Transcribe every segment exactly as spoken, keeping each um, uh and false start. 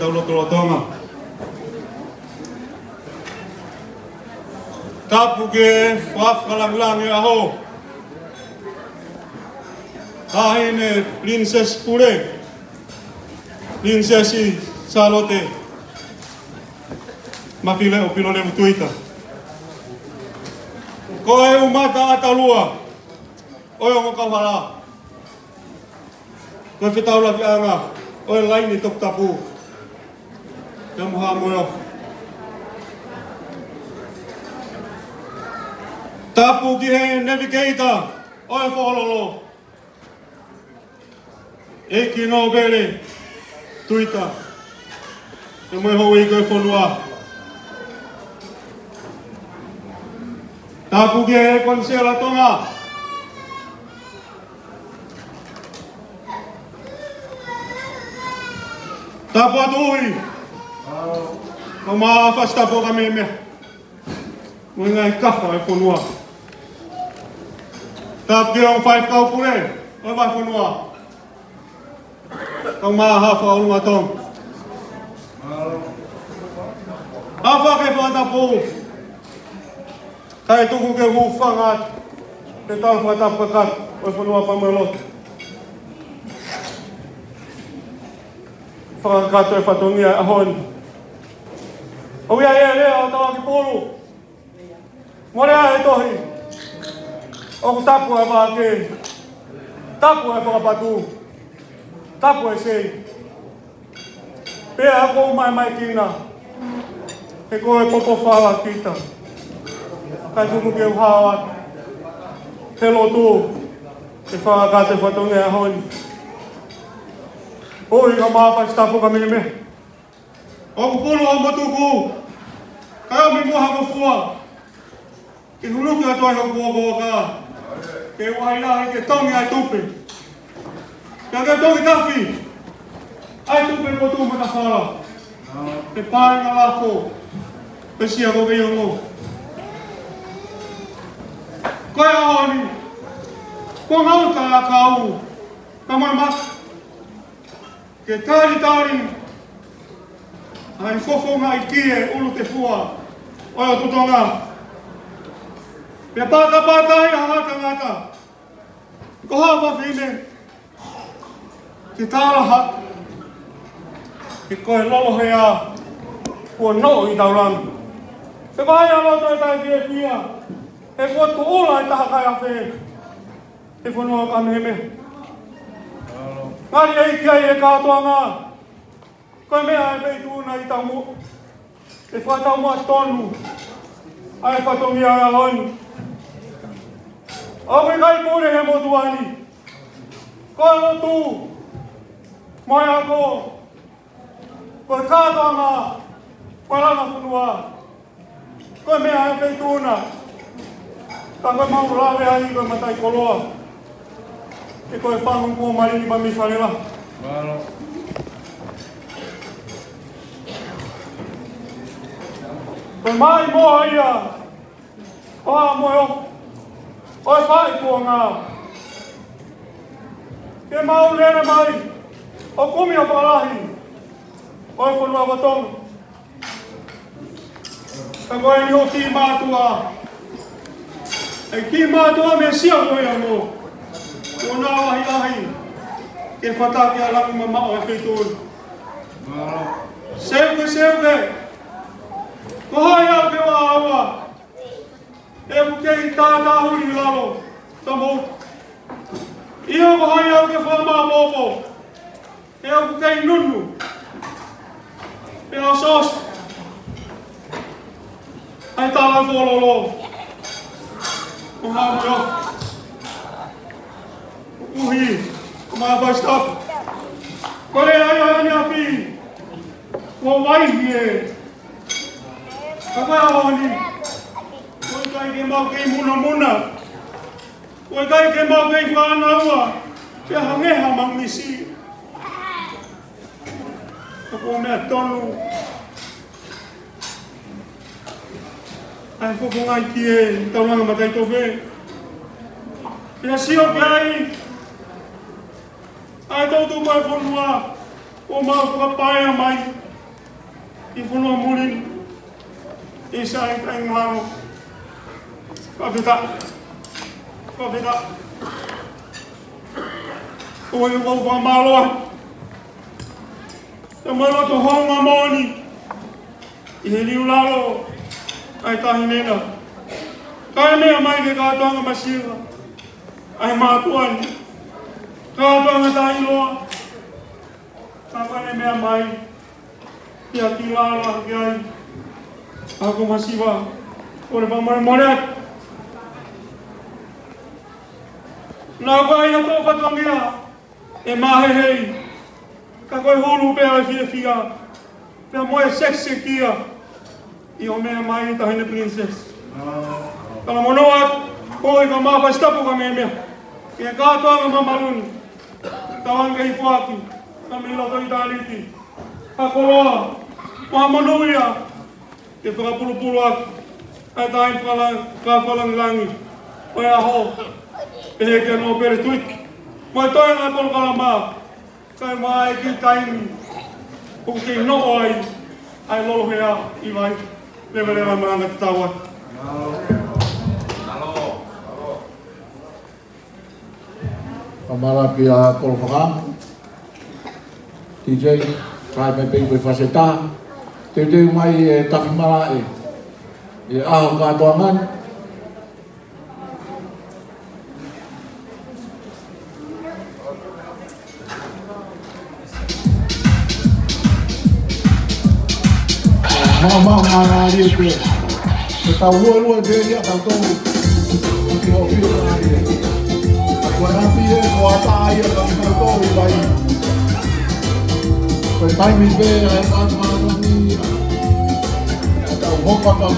Tau lotolotonga. Tapu ki he fakalāngilangi ʻaho. Taʻahine Pilinisesi Pule, Pilinisesi Sālote Mafileʻo Pilolevu Tuita. Ko e ʻumata ʻAtalua ʻo e ongo kauhala. Ko e fetaulakiʻanga ʻo e laine toputapu ia mo Haʻa Moheofo. Tapu ki he navigator ʻo e Foʻololo, ʻEiki Nōpele Tuita, ia mo e houʻeiki ʻo e fonua. Tapu ki he Konisela Tonga. Tapu atu ui. Kae ʻumaʻā Fasi Tapu ʻa Kamehameha mo e ngaahi kafa ʻo e fonua. Tapu ki he ongo faifekau pule ʻo e vahefonua, kae ʻumaʻā Haʻa Fakaʻulungatonga. Haʻu ke fakatapu, kae tuku ke u hūfanga atu he tala fakatapu kakato ʻo e fonua pea mo e lotu. Fakakakato e fatongia ʻo e ʻaho ni. ʻOku ʻi ai e lea ʻa hotau ʻakipulu, mole ʻa e tohi, ʻoku tapu ʻa e vake, tapu ʻa e fakapatu, tapu ʻa e sei. Pea ʻoku ou maʻemaʻekina, he ko e popo fala kita. Kae tuku ke u hao atu he lotu, ke fakakakato e fatongia ʻo e ʻaho ni. ʻOi, kae ʻumaʻā Fasi Tapu ʻa Kamehameha. ʻOku pulu hoʻomo tuku, kae ʻomi muʻa ha ngofua ke huluki atu ai hoku ʻokoʻoka, ke u ʻai lahi ke tongi ʻa e tupe, pea ke tongi tafi ʻa e tupe ko Tuʻu Matafala, he paenga lafo, pe sia ko Veiongo. Ko e ʻaho ni, ko ngau ka a kau, ka mai ma ke talitali ʻa e fofonga ʻi he ʻulu tefua ʻo e ʻOtu Tonga. Pea pātapātaʻi ʻa haʻa tangata, ko haʻa fafine, ke tala ha, he ko e lolo hea kuo noʻo ʻi taulanga. He ko hai ʻa loto ʻe taʻefiefia, he kuo tuʻula e taha kai afe he fonua ʻo Kamehameha. Ngali ʻEiki ʻa e kātoanga, ko e meʻa ʻa e Feituʻu na ʻi taumuʻa, ke fakataumuʻa tonu ʻa e fatongia ʻo e ʻaho ni. ʻOku ʻikai pule he motuʻa ni, ko e lotu mo e ako, ko e kātoanga, ko e langa fonua. Ko e meʻa ʻa e Feituʻu na, ka ko e mau lave ai ko e mataʻikoloa, he ko e fanga kuo malini mami falela. Ko e maʻimoa ia ʻo Haʻa Moheofo, ʻo e faʻi kuonga, ke mau lele mai ʻo kumi ʻa e fakalahi ʻo e fonua ko Tonga. Ka ko eni ʻoku kiʻi mātuʻa, ʻe kiʻi mātuʻa mei Siaoʻiango, ʻo nau ʻahiʻahi ke fataki ʻa e langi mamaʻo ʻo e Feituʻu. Seuke, seuke, ko hai au ke ʻoua ʻe ʻoua, ʻe ʻoku kei tātāhuli ʻi lalo, tamo. ʻIo, ko hai au ke fakamāʻopoʻopo, ʻe ʻoku kei nunu, pea ʻosi ʻa e tala Foʻololo ʻo Haʻa Moheofo. ʻUhi, ko e meʻa Fasi Tapu, ko e lea ia ʻa e ʻaneafi, ko e vaihi ē. Ka ko e ʻaho ni, ʻoku ʻikai ke mau kei munamuna, ʻoku ʻikai ke mau kei fānaua, pea hangē ha mau misi. Ka ko e meʻa tonu ʻa e fofonga ʻi he taulanga mataʻitofe. Pea sio ki ai ʻa e toʻutupu ʻa e fonua, ʻoku mau fakapaea mai, ʻi he fonua muli ni, ʻi he sai kai ngalo. Fakafetaʻi. Fakafetaʻi. ʻOku ou fakamālō atu. Te maloto hounga moʻoni ʻi he liu lalo ʻa e taʻahine na. Kae meʻa mai ki he kātoanga masiva ʻa e mātuʻa ni. Kātoanga taʻeʻiloa. Ka ko ʻene meʻa mai, ʻia ki lalo ki ai ʻa hoku masiva, ʻoku ou fakamolemole atu. Naʻa ʻoku ʻi ai haʻaku fatongia ʻe mahehei, ka ko e hulu pē ʻa e fiefia, pea mo e sekisekia ʻi hoʻo meʻa mai, Taʻahine Princess. Ka naʻa mo noa atu, ko e ka mafasi tapu ka meʻa meʻa. Ke kātoanga mamalu ni, tauange ke foaki, ka mei loto ʻitāniti, ha koloa, mo ha monūʻia, ke fakapulupulu ʻaki ʻa e taimi fala-, fakalangilangi ʻo e ʻaho, ʻe he ke nō pere tuiki. Mo e toe ngā polokalama, kae ʻumaʻā e kiʻi taimi ʻoku kei noʻo ai ʻa e lolo hea ʻi vai. Leveleva malanga te tau atu. Fakamālō ʻaupito Kolo Fakaʻamu. T J, try mai pē ko e fasi ʻe taha. Teuteu mai e tafi malaʻe ʻi he ʻaho kātoanga ni. Māmā, māmā, māmā, māmā. Ke tau luelue pē ia, tau tau. Ke o pio ai. Ko e napi e, ko ata ia, ka tau tau i vai. Ko e taimi pē, ʻa e māmani. Tau hopa tau.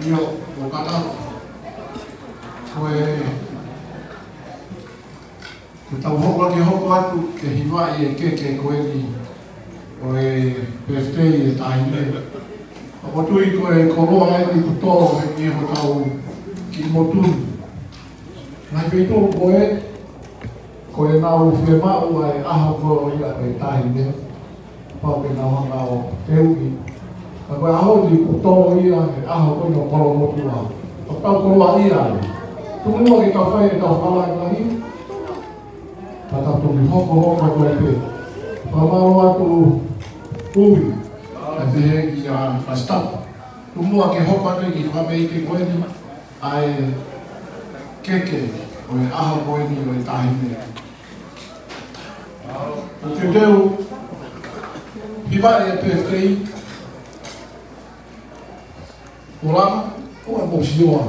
ʻIo, ʻo kata. Ko e, ko ʻetau hoko ʻa e hoko atu ke hivaʻi e keke ko eni ʻo e birthday e taʻahine. ʻOku ou tui ko e koloa eni kuo tō ʻi hotau kiʻi motu ni. Ngaahi feituʻu ko ē, ko ʻenau fiemaʻu ʻa e ʻaho ko ia ʻo e taʻahine, pau ke nau hanga ʻo teuʻi. Ka ko e ʻaho ni kuo tō ia he ʻaho ko eni ʻo Kolomotuʻa. ʻOku tau koloaʻia ai. Tuku muʻa ke tau fai ʻetau fakalāngilangi. Pea tau toki hokohoko atu ai pē. Fakamālō atu Ui, kae pehē kia Fasitapa. Tuku muʻa ke hoko atu ki he fakameʻite ko eni ʻa e keke ʻo e ʻaho ko eni ʻo e taʻahine. ʻOku ou teu, hivaʻi e birthday. Olama, ʻoua mo sioa.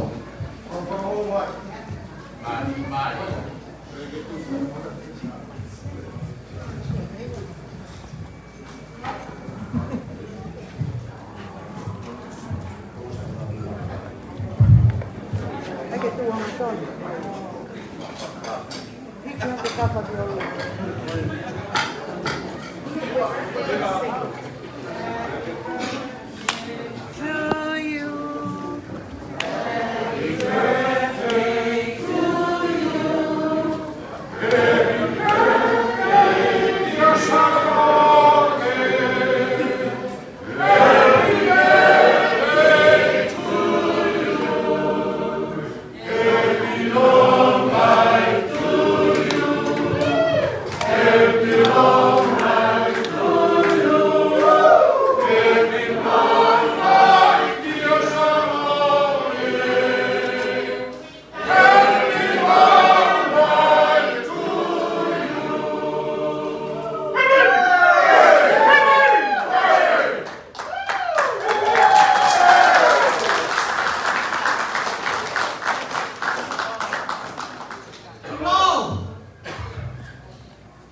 Tulou!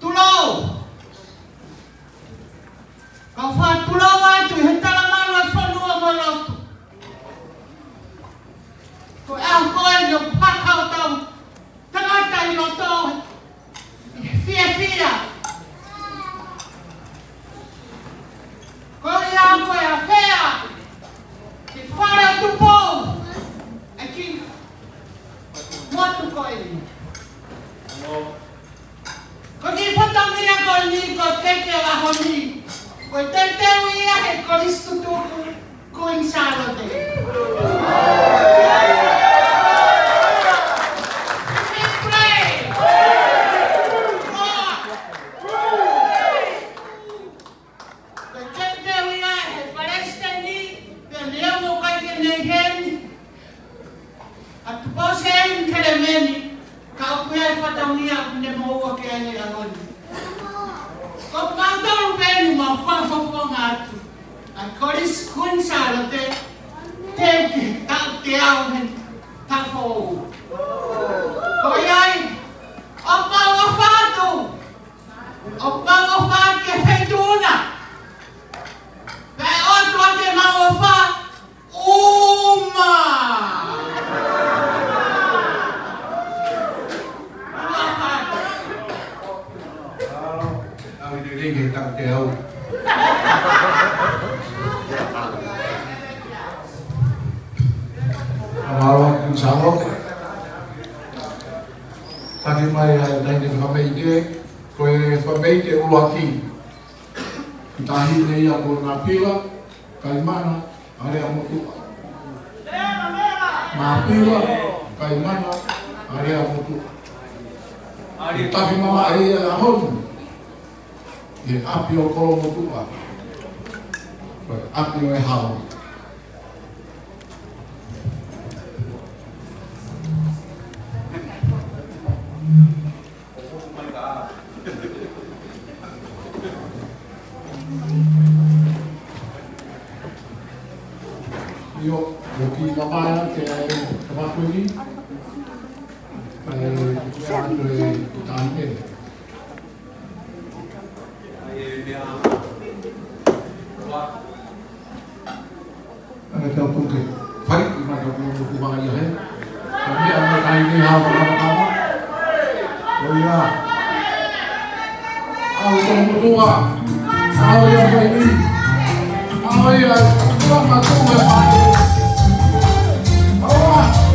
Tulou! Kau fakatulou atu ʻi he talamalu ʻa e fonua mo e lotu. Ko e ʻaho ko eni ʻoku haka hotau tangata ʻi loto ʻi he fiefia. Ko ia ko e ʻafea ki he fale ʻo Tupou ʻa e kiʻi motu ko eni. Ko e kiʻi fatongia ko eni ko e keke ʻo e ʻaho ni, ko e teuteu ia ʻe he Kolisi Tutuku Kuini Sālote. Ko e teuteu ia ʻe he Palesiteni, pea mo e ʻEiki Kēneti Heni, ʻa Tupou Seini Kelemeni, ka ʻoku ʻi ai e fatongia ʻoku ne moʻua ki ai he ʻaho ni. Ko mautolu pē eni mau fakafofonga atu ʻa e Kolisi Kuini Sālote, teu ki he taʻu teau he taʻu foʻou. Ko ia ai, ʻoku mau ʻofa atu, ʻoku mau ʻofa ki he feituʻu na. Pea ʻoatu ʻa e mau ʻofa uma. Mau ʻofa atu. Au i te renge taku te au. Mau ʻofa atu Sālote. Taki mai ʻa e taʻahine fakameʻite, ko e fakameʻite ʻuluaki. Taʻahine ia ko Napila Kaimana ʻAleamotuʻa. Napila Kaimana ʻAleamotuʻa. Tafi mamaʻo ia ʻi he ʻaho ni ʻi he ʻapi ʻo Kolomotuʻa, ko e ʻapi ʻo e hao. ʻIo, ʻoku ou kiʻi lava ia ke ʻai e tamakuini. ʻAi, ʻai e taʻahine. ʻAi e meʻa. ʻAi e tau puke. Fai, mai. Ko e motuʻa ia he. Ka meʻa mai kai ni hau ka hau ka hau. ʻOia. ʻAu tō motuʻa. ʻAu ia kai ni. ʻAu ia. Kua ma tū e pai. ʻOia.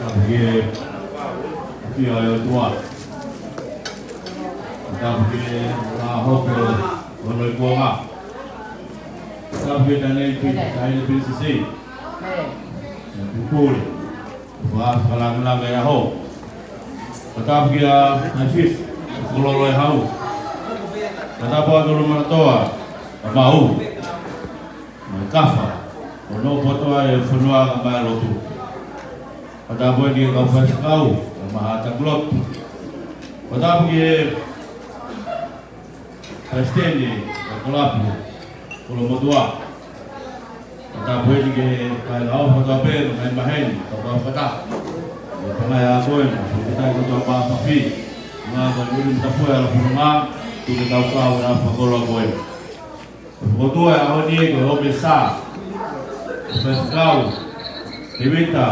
Tapu ki he ʻafio ʻa e ʻOtua. Tapu ki he ʻaho ko hono ikuʻanga. Tapu ki he taʻahine pili, taʻahine pili sisi. Pupule. Fakalangilangi e ʻaho. Tapu ki he ʻAifisi, Kololo e Hau. Tapu atu Ulumanatoa, Kamau. Mo e Kafa, ʻo nofo atu ʻa e fonua ka mai lotu. Tapu ki he kau faifekau, ka mai ha taku lotu. Tapu ki he palesiteni ʻo e kalapu, Kolomotuʻa. Tapu ki he kāinga ʻofa kotoa pē, mo e ngaahi maheni, kau fakataha. Mo e pangai ʻa koe, mo e fakataha kotoa pē ʻa Fafi. Ngā ko e uli mo e tapu ʻa e ʻAlo Fononga, tuku ke kau kau ʻa e fakakoloa ko ē. Ko e fokotuʻu ʻo e ʻaho ni ko e ʻOmi Sā, Faifekau Tevita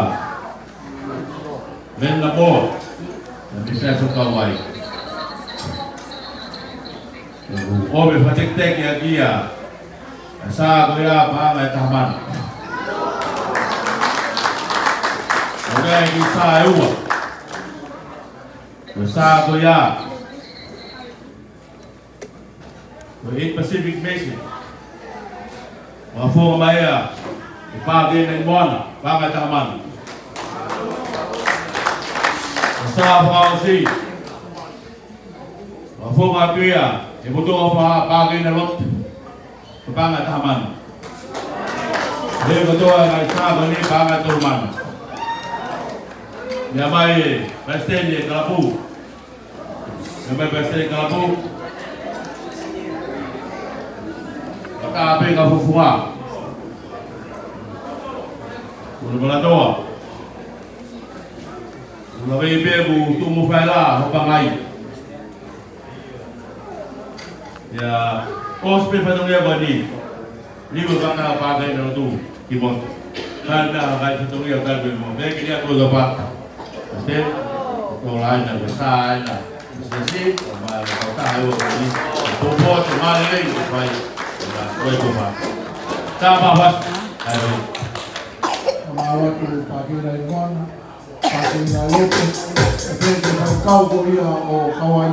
Mena Moa, na misa e sokau ai. ʻOmi fakateketeke ʻaki ʻa e sā ko ia paʻanga ʻe taha mano. ʻOmi e kiʻi sā ʻe ua. Ko e sā ko ia ko e Pacific Mission. Fakafofonga mai ia ʻe Pākena ʻi Moana, paʻanga ʻe taha mano. Ko e sā fakaʻosi, fakafofonga atu ia ʻe Motuʻa Fā, Pākena Lotu, paʻanga ʻe taha mano. He kotoa e ngaahi sā ko eni paʻanga ʻe tolu mano. Meʻa mai e palesiteni e kalapu. Meʻa mai e palesiteni e kalapu. Fakataha pē kau fakafofonga. Ulumanatoa. Ula vei pē ku tumu fai la ho pangai. ʻIo, ʻosi pē fatongia ko eni. Ni ko e kata Pākena Lotu ki Motu. Kāinga, kāinga fatongia, kāinga mo. Meʻa ke lia ko e pata. Pea te, ko e laina, ko e sā ena. Sisi, ko mai, ko taha ua ko eni. Ko po te male lei, ko fai. Ko e ko ma. Tā pa pas. Ai, ai. Ko ma ua tu Pākena ʻi Moana. Pākena Lotu. Pea te kau ko ia ʻo kau ai.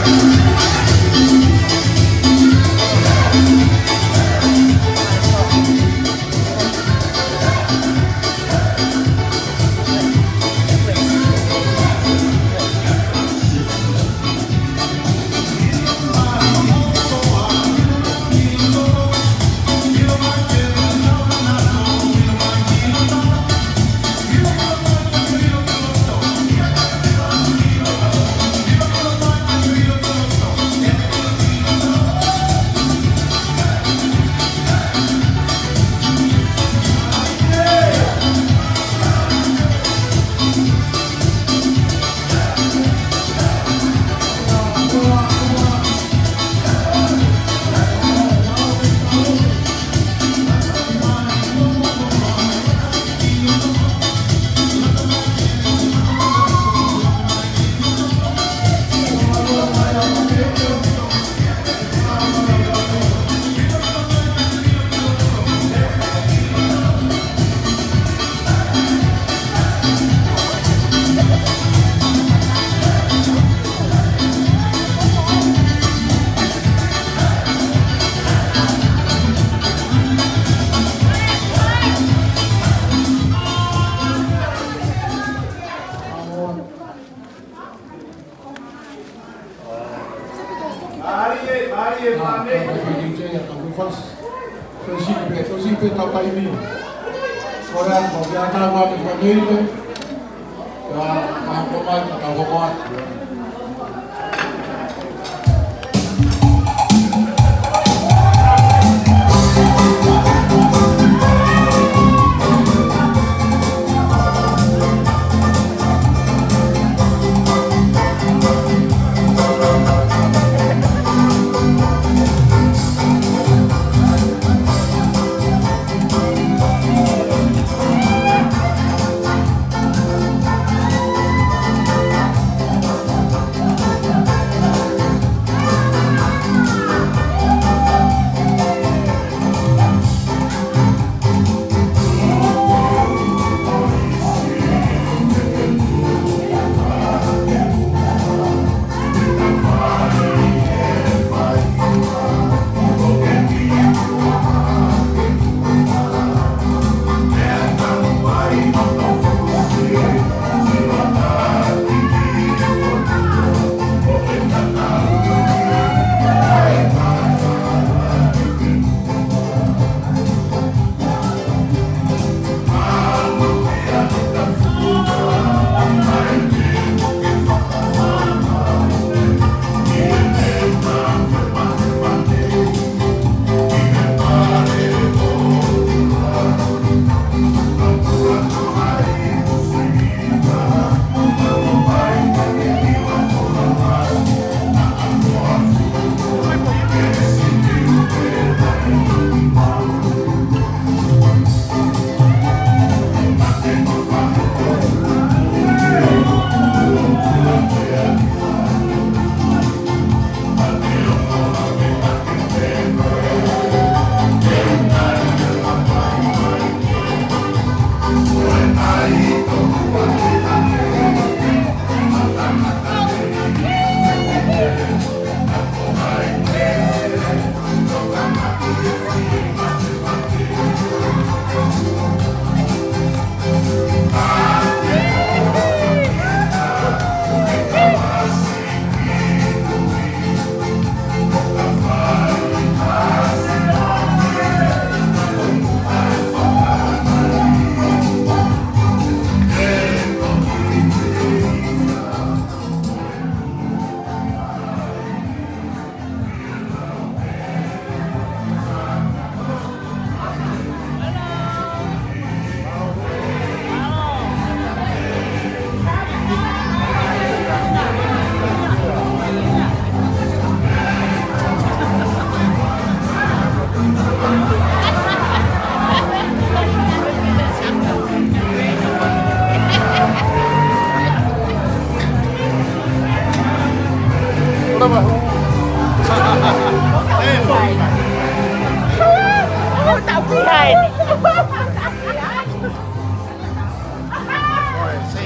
Say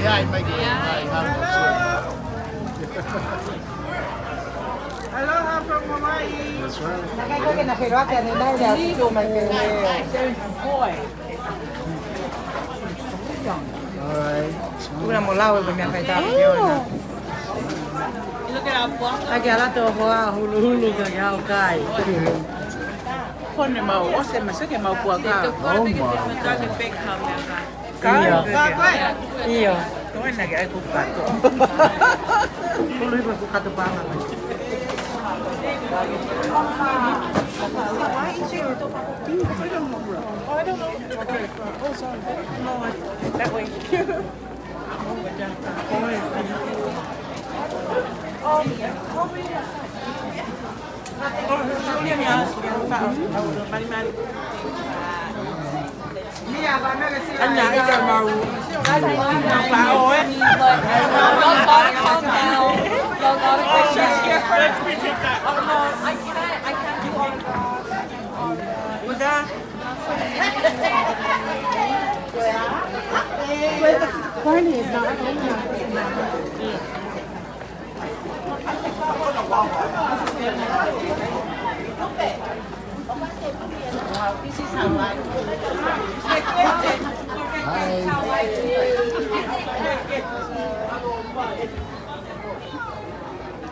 hi, Mikey. Hi, hi. Aloha from Hawaii. That's right. Nakai koe ke na feroaki ane nai le atu mai pē. All right. Ula mo lau e ko mea kai tā ki ona. Aki ala tō hoa huluhulu ka ke au kai. Fone mau, o se masake mau puaka. Oh my God. Ka, ʻio. Ka, ka. ʻIo. Ko ena ke ai ko kato. Ko lui ko kato panga. Oh, I don't know. Okay. Oh, sorry. No, I, that way. Oh, yeah. Barney is not home now.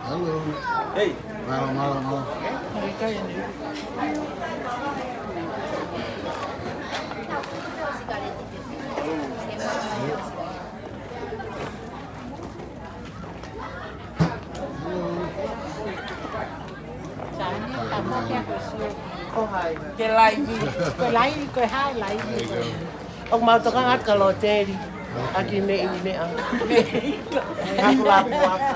Hello. Hey. Mālō, mālō, mālō. Ke laivi. Ke laivi, ko e hā e laivi. ʻOku mau tokanga atu ka loteli. ʻAki meʻi meʻa. Aku lapu aka.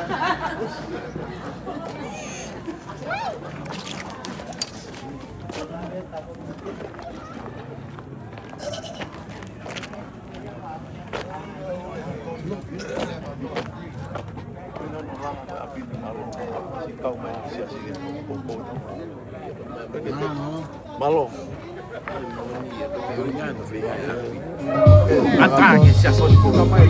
Mālō. Ata ke sia soli kuka mai.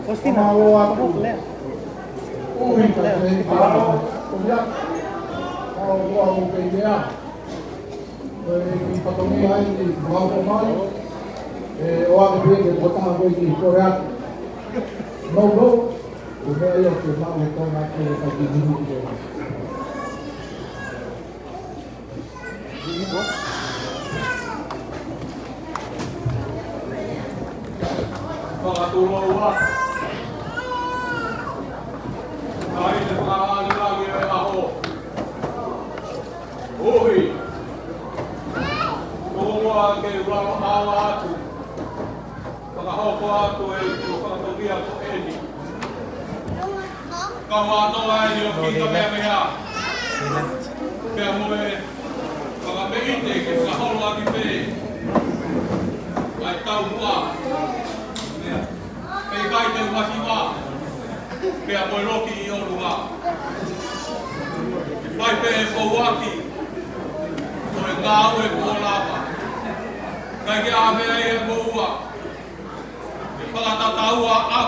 Fakamālō atu. ʻUhi ka te i pālō, ko ia, ʻa ʻoua ʻe pehē. Ko e kiʻi fatongia eni, mau ko mai, ʻe, ʻoua ʻe pehē ke ko taha ko e kiʻi kole atu. No, no, ko e meʻa ia ke mau e tōna ke le ka ki ni ni. Fakatulou atu. Ka ʻi he fakalangilangi ʻo e ʻaho. ʻUhi. Tomuʻa ke u lalo ʻalu atu. Fakahoko atu e kiʻi fatongia ko eni. Kau atu ai ʻo kita meʻa meʻa. Pea mo e fakapeite ke fakaholo ʻaki pē ʻa e tau mua. ʻIkai te u masiva. Pea mo e loki ʻi ʻolunga. Fai pē e pouaki. Ko e ngāue kuo lava. ʻIkai ke ʻi ai ha meʻa ia mo ua. Ke fakatataua ʻaki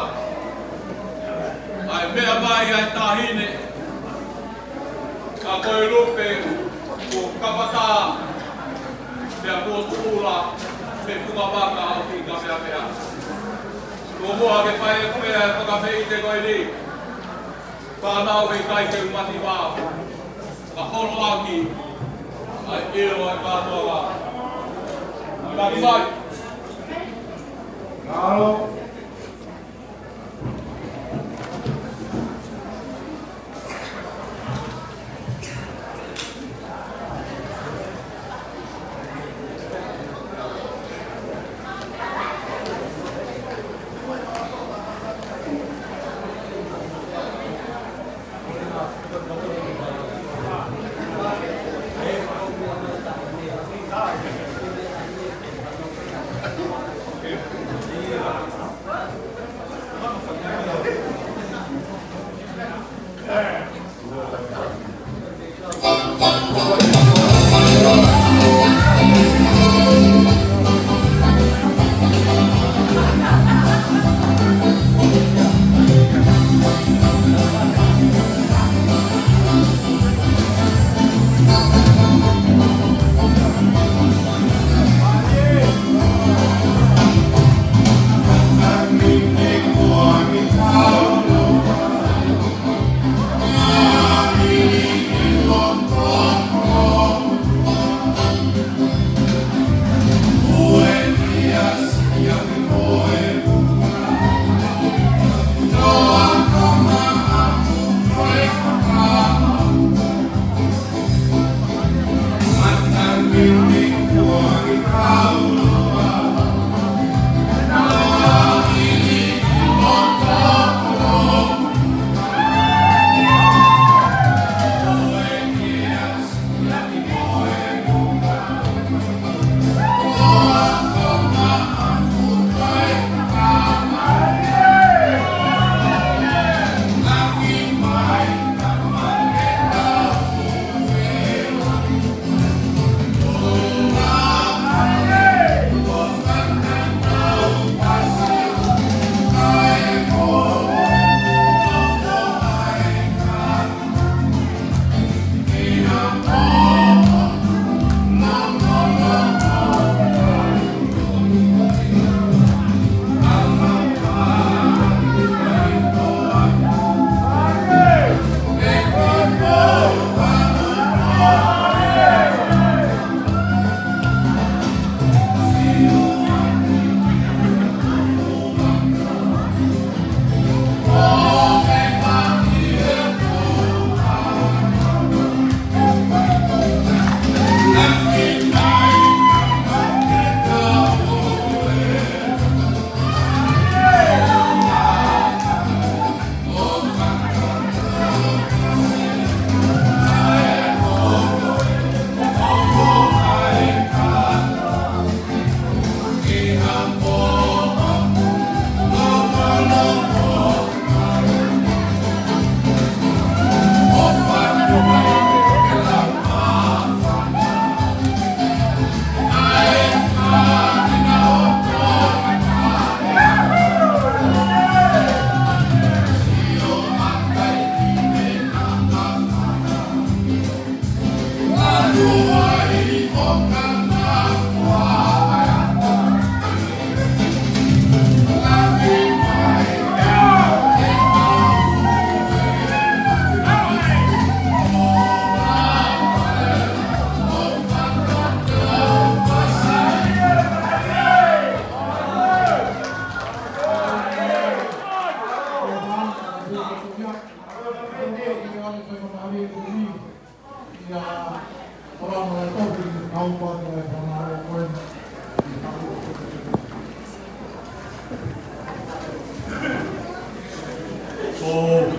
ʻa e meʻa mai ʻa e taʻahine, ka ko e lupe kuo kapata, pea kuo tuʻula, pe kuo maka ʻo ki ka meʻa meʻa. Tomuʻa ke fai ʻeku meʻa e fakapeite ko eni. Fānau, ʻikai ke u masiva. Ka holo ʻaki ʻa e ʻilo ʻa e kātoanga. Taki mai. Mālō.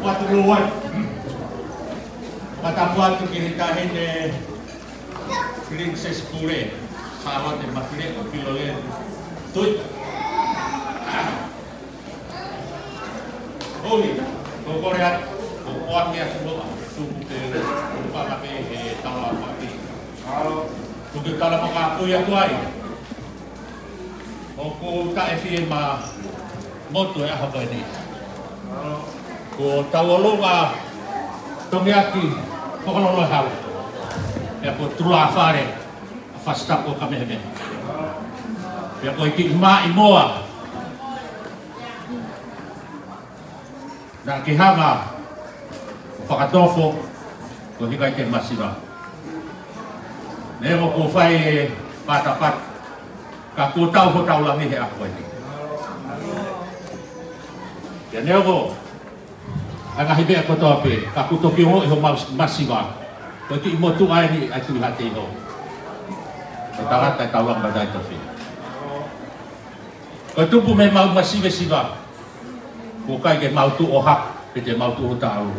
Atu lua. Matapu atu ki he taʻahine Princess Pule, Sālote Mafileʻo Pilolevu Tuita. ʻOi, ko e kole atu, ko e poaki atu loa, tuku ke, ko e panga pē he tala paki. Tuku ke tala makapui atu ai. ʻOku taʻefiemaʻu motu e ʻaho ko eni. Ko Tauʻolunga Tongiaki Fokololo Hau. Pea ko Tulafale ʻa Fasitapu Kamehameha. Pea ko e kiʻi maʻimoa naʻa ke hanga ʻo fakatofo, ko e hika ʻi he masiva. Neongo kuo fai e patapata, ka kuo tau hotau langi he ʻaho ko eni. Pea neongo ʻa e ngaahi meʻa kotoa pē, ka kuo toki ongoʻi homau masiva. Ko e kiʻi motuʻa eni ʻa e Tuʻi Haʻateiho. Ko e tangata ʻe taulanga mataʻitofe. Ko e tupu mei heʻemau masivesiva. Kuo ʻikai ke mau tuʻu ʻo hake, pe te mau tuʻu ʻo taʻu.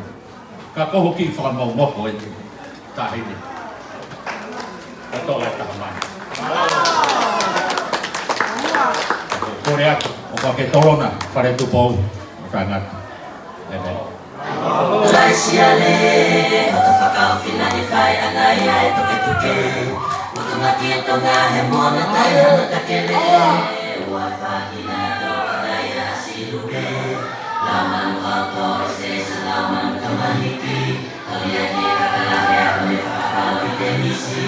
Ka ko hoʻo kiʻi fakamomoko eni, taʻahine. Ka toʻo e taha mai. Kole atu, ʻoku ke tolona, Fale Tupou, ʻo taʻengata. ʻĒmeni. Laisiale, hoto fakaofina ni fai ʻa e ngaahi ʻa e tuketuke. Motu maki e Tonga he moana tai hana takele. Ua fakina to ʻa e ngaahi ʻa Silupe. Lau manu ʻauto, se se lau manu tamahiki. Toli ake ka kala he ako me fakapalo i te misi.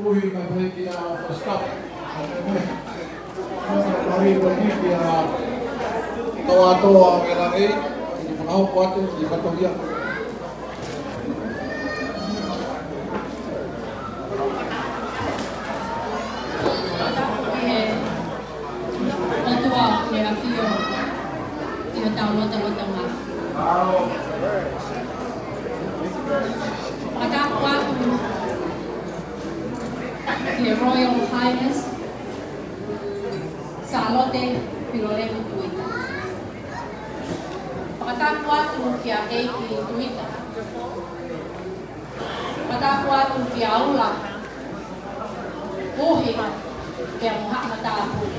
Ui, ka pehē kia Pastor. Ka pehē mai. Ka pehē mai kia Tauatoa Melanei. Ki fakahoko atu, ki fatohia. ʻOtua ʻoku ke ʻafio ʻi hotau lotolotonga. Matapu atu ki he Royal Sālote Pilolevu Tuita. Fakatapu atu kia ʻEiki Tuita. Fakatapu atu kia Ula, Uhi, pea mo haʻa matāpule.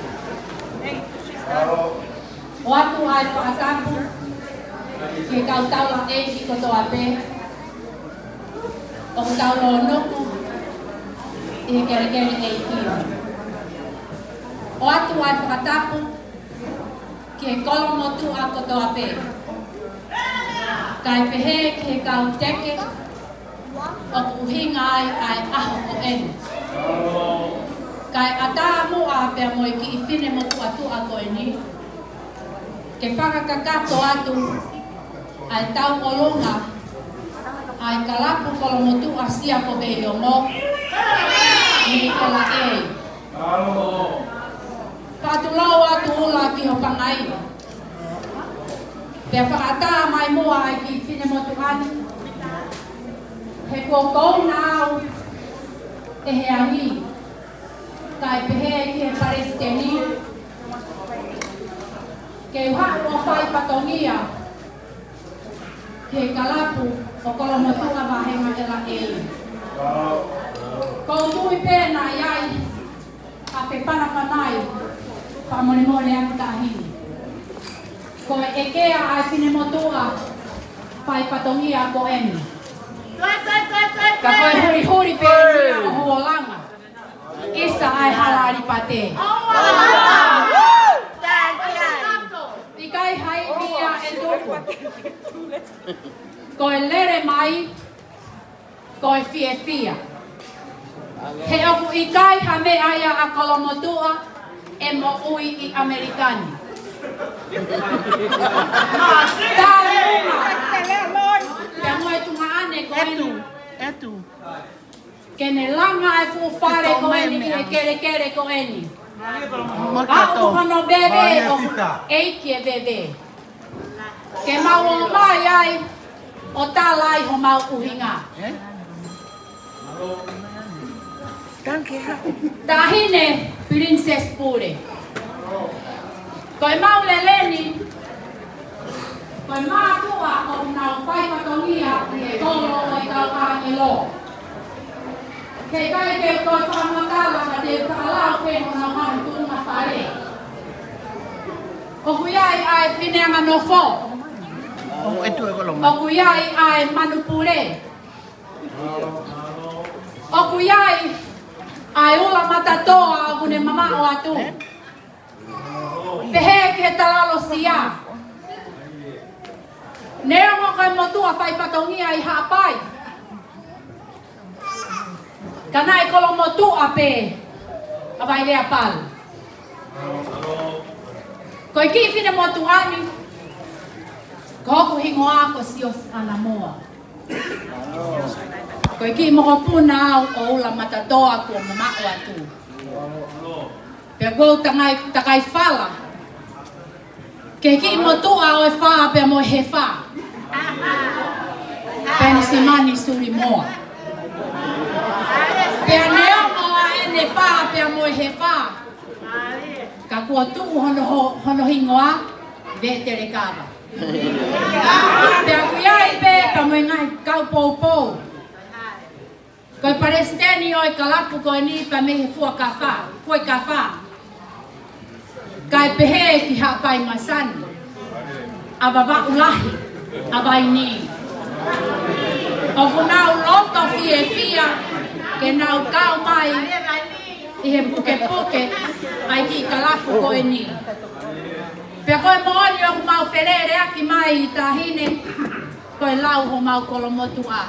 ʻOatu ai e fakatapu ki he kau taulaʻeiki kotoa pē ʻoku tau lōnuku ʻi he kelekele ʻeiki. ʻOatu ai e fakatapu ki he kolomotuʻa kotoa pē, kae pehē ki he kau teke ʻoku ʻuhinga ai ʻa e ʻaho ko eni. Kae ʻatā muʻa pea mo e kiʻi finemotuʻa tuʻa ko eni ke fakakakato atu ʻa e tauʻolunga ʻa e kalapu kolomotuʻa Sia ko Veiongo, ʻi he kala ʻEiki. Fakatulou atu Ula ki ho pangai. Pea fakaʻatā mai muʻa ʻa e kiʻi finemotuʻa ni, he kuo kouna au ʻe he ʻaho ni, kae pehē ki he palesiteni, ke u haʻu ʻo fai fatongia ki he kalapu ʻo Kolomotuʻa Vāhenga Kela ʻEiki. ʻOku ou tui pē naʻe ʻi ai ha fepanapanai, fakamolemole atu Taʻahine. Ko e ʻekea ʻa e finemotuʻa fai fatongia ko eni. Ka ko e hulihuli pē ia ʻo Huolanga, ʻisa ʻa e hala ʻalipate. ʻIkai ha ivi ia ʻe tuku. Ko e lele mai, ko e fiefia. He ʻoku ʻikai ha meʻa ia ʻa Kolomotuʻa ʻe moʻui ʻi ʻAmelika ni. Talu pea mo e tuongaʻane ko eni, ke ne langa e fuʻu fale ko eni ʻi he kelekele ko eni. Aʻu hono veve ʻo ʻEiki e veve, ke mau ō mai ai ʻo tala ai homau ʻuhinga. Taʻahine Pilinisesi Pule, ko e mau lele ni, ko e mātuʻa ʻoku nau fai fatongia ʻi he kolo ʻo e kau ʻāngelo. He ʻikai ke u toe fakamatala ka te u fakalau pē honau ngaahi tuʻunga fale. ʻOku ʻi ai ʻa e Fineanganofo. ʻOku ʻi ai ʻa e Manupule. ʻOku ʻi ai ʻa e Ula Matatoa ʻoku ne mamaʻo atu. Pehē ki he talalosia. Neongo ko e motuʻa fai fatongia ʻi Haʻapai, ka naʻe Kolomotuʻa pē ʻa Vaileapalu. Ko e kiʻi finemotuʻa ni, ko hoku hingoa ko Siosiana Moa. Ko e kiʻi mokopuna au ʻo Ula Matatoa kuo mamaʻo atu. Pea kuo u tangai, takai fala ki he kiʻi motuʻa ʻo e Fā pea mo e Hefā, Penisimani Sulimoa. Pea neongo ʻa ʻene Fā pea mo e Hefā, ka kuo tuʻu hono, ho-, hono hingoa Vetelekava. Pea ʻoku ʻi ai pē pea mo e ngaahi kau poupou. Ko e palesiteni ʻo e kalapu ko eni pea mei he Fuakava, Fuakava, kae pehē ki Haʻapai Masani, ʻa Vavaʻu Lahi, ʻa Vaini. ʻOku nau loto fiefia ke nau kau mai ʻi he pukepuke ʻa e kiʻi kalapu ko eni. Pea ko e moʻoni ʻoku mau feleleaki mai Taʻahine, ko e lau homau kolomotuʻa.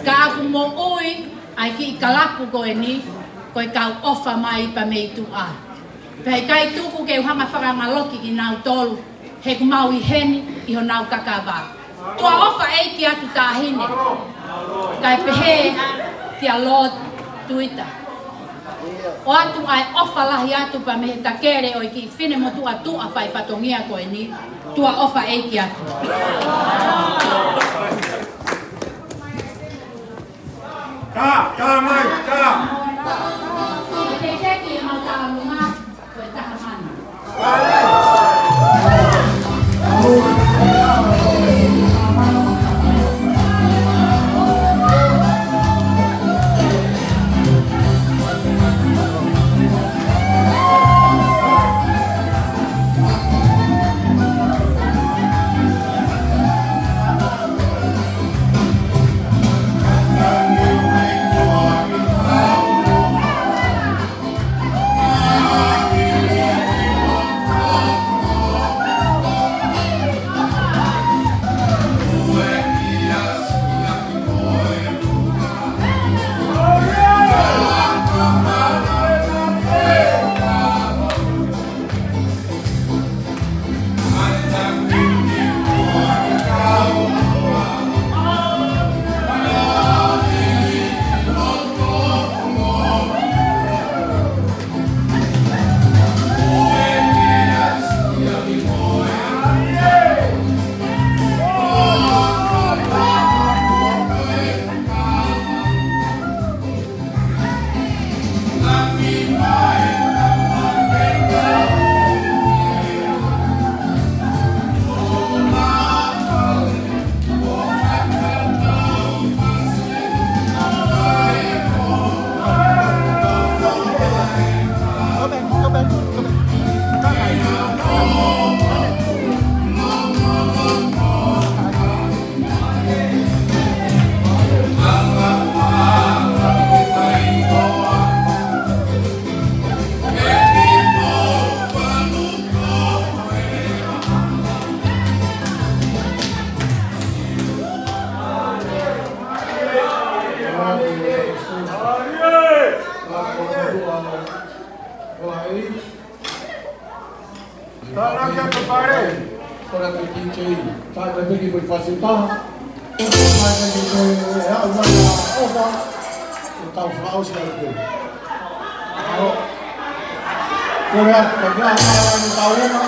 Ka ʻoku moʻui ʻa e kiʻi kalapu ko eni, ko e kau ʻofa mai pea mei tuʻa. Pea ʻikai tuku ke u hanga fakangaloki kinautolu, he ʻoku mau ʻi heni ʻi honau kakava. Tuʻa ʻofa ʻeiki atu Taʻahine, kae pehē kia Lord Tuita. ʻOatu ʻa e ʻofa lahi atu pea mei he takele ʻo e kiʻi finemotuʻa tuʻa fai fatongia ko eni, tuʻa ʻofa ʻeiki atu. Ka, ka mai, ka. Pare. Kole atu ki he D J. Sai mai pē ki he foʻi fasi taha. Sai mai ki he, ʻe aʻu mai ʻa ʻOfa. Ko e tau fakaʻosi atu pē. ʻAo. Kole atu, ka mea hala ni tau uma.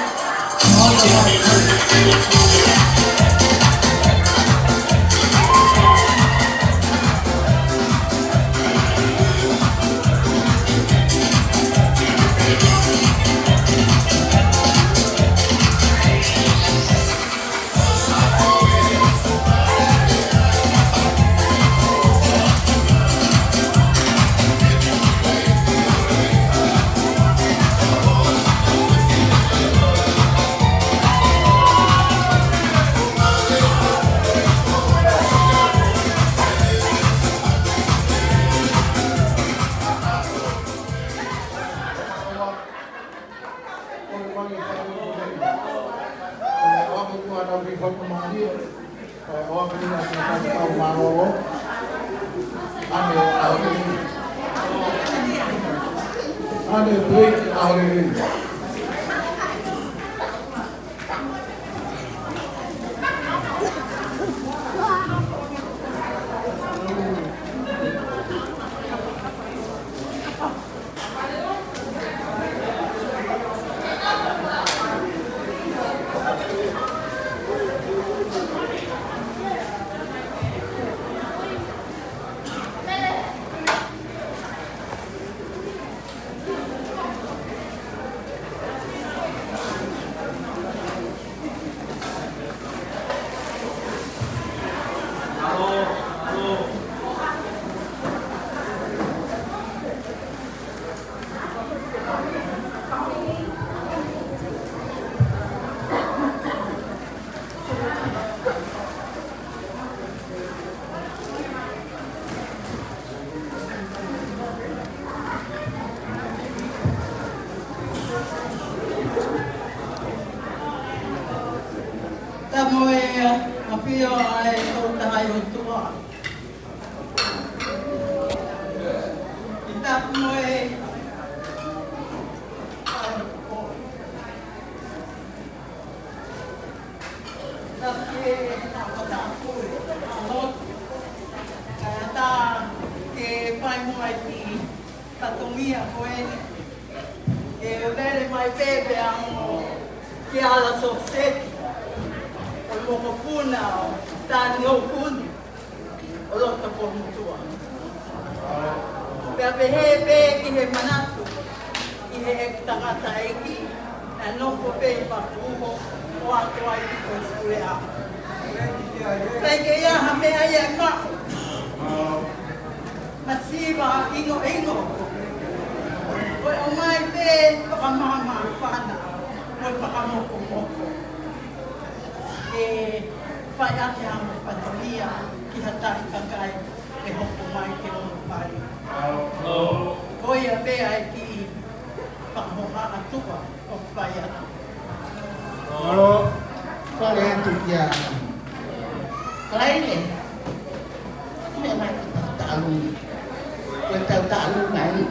Tapu mo e ʻafio ʻa e Tolu Tahaʻi ʻOtua. Tapu mo e Tapu ke na kota aku e lotu. Kae ʻatā ke fai mo e kiʻi fatongia ko eni. Ke lele mai pē pea mo ke ala soseki ʻo e mokopuna ʻo Tani Okuni ʻo loto ko mutua. Pea pehē pē ki he manatu, ki he ʻeku tangataʻeiki, naʻe nofo pē ʻi Pakuʻuho, ʻo akoʻi ai ki Koesuleʻa. Sai ke ʻi ai ha meʻa ia ʻe maʻu. Masiva ʻingoʻingo. Ko e ʻomai pē fakamāmāfana, mo e fakamokomoko. ʻE fai ake ha mo fatongia ki ha tali kakai ʻe hoko mai ke ono fai. Ko ia pē ʻa e kiʻi fakahohaʻa tuʻa ʻoku fai atu. Mālō, kole atu kia Kalaile. Meʻa mai ki he taʻalunga. Ko e tau taʻalunga eni.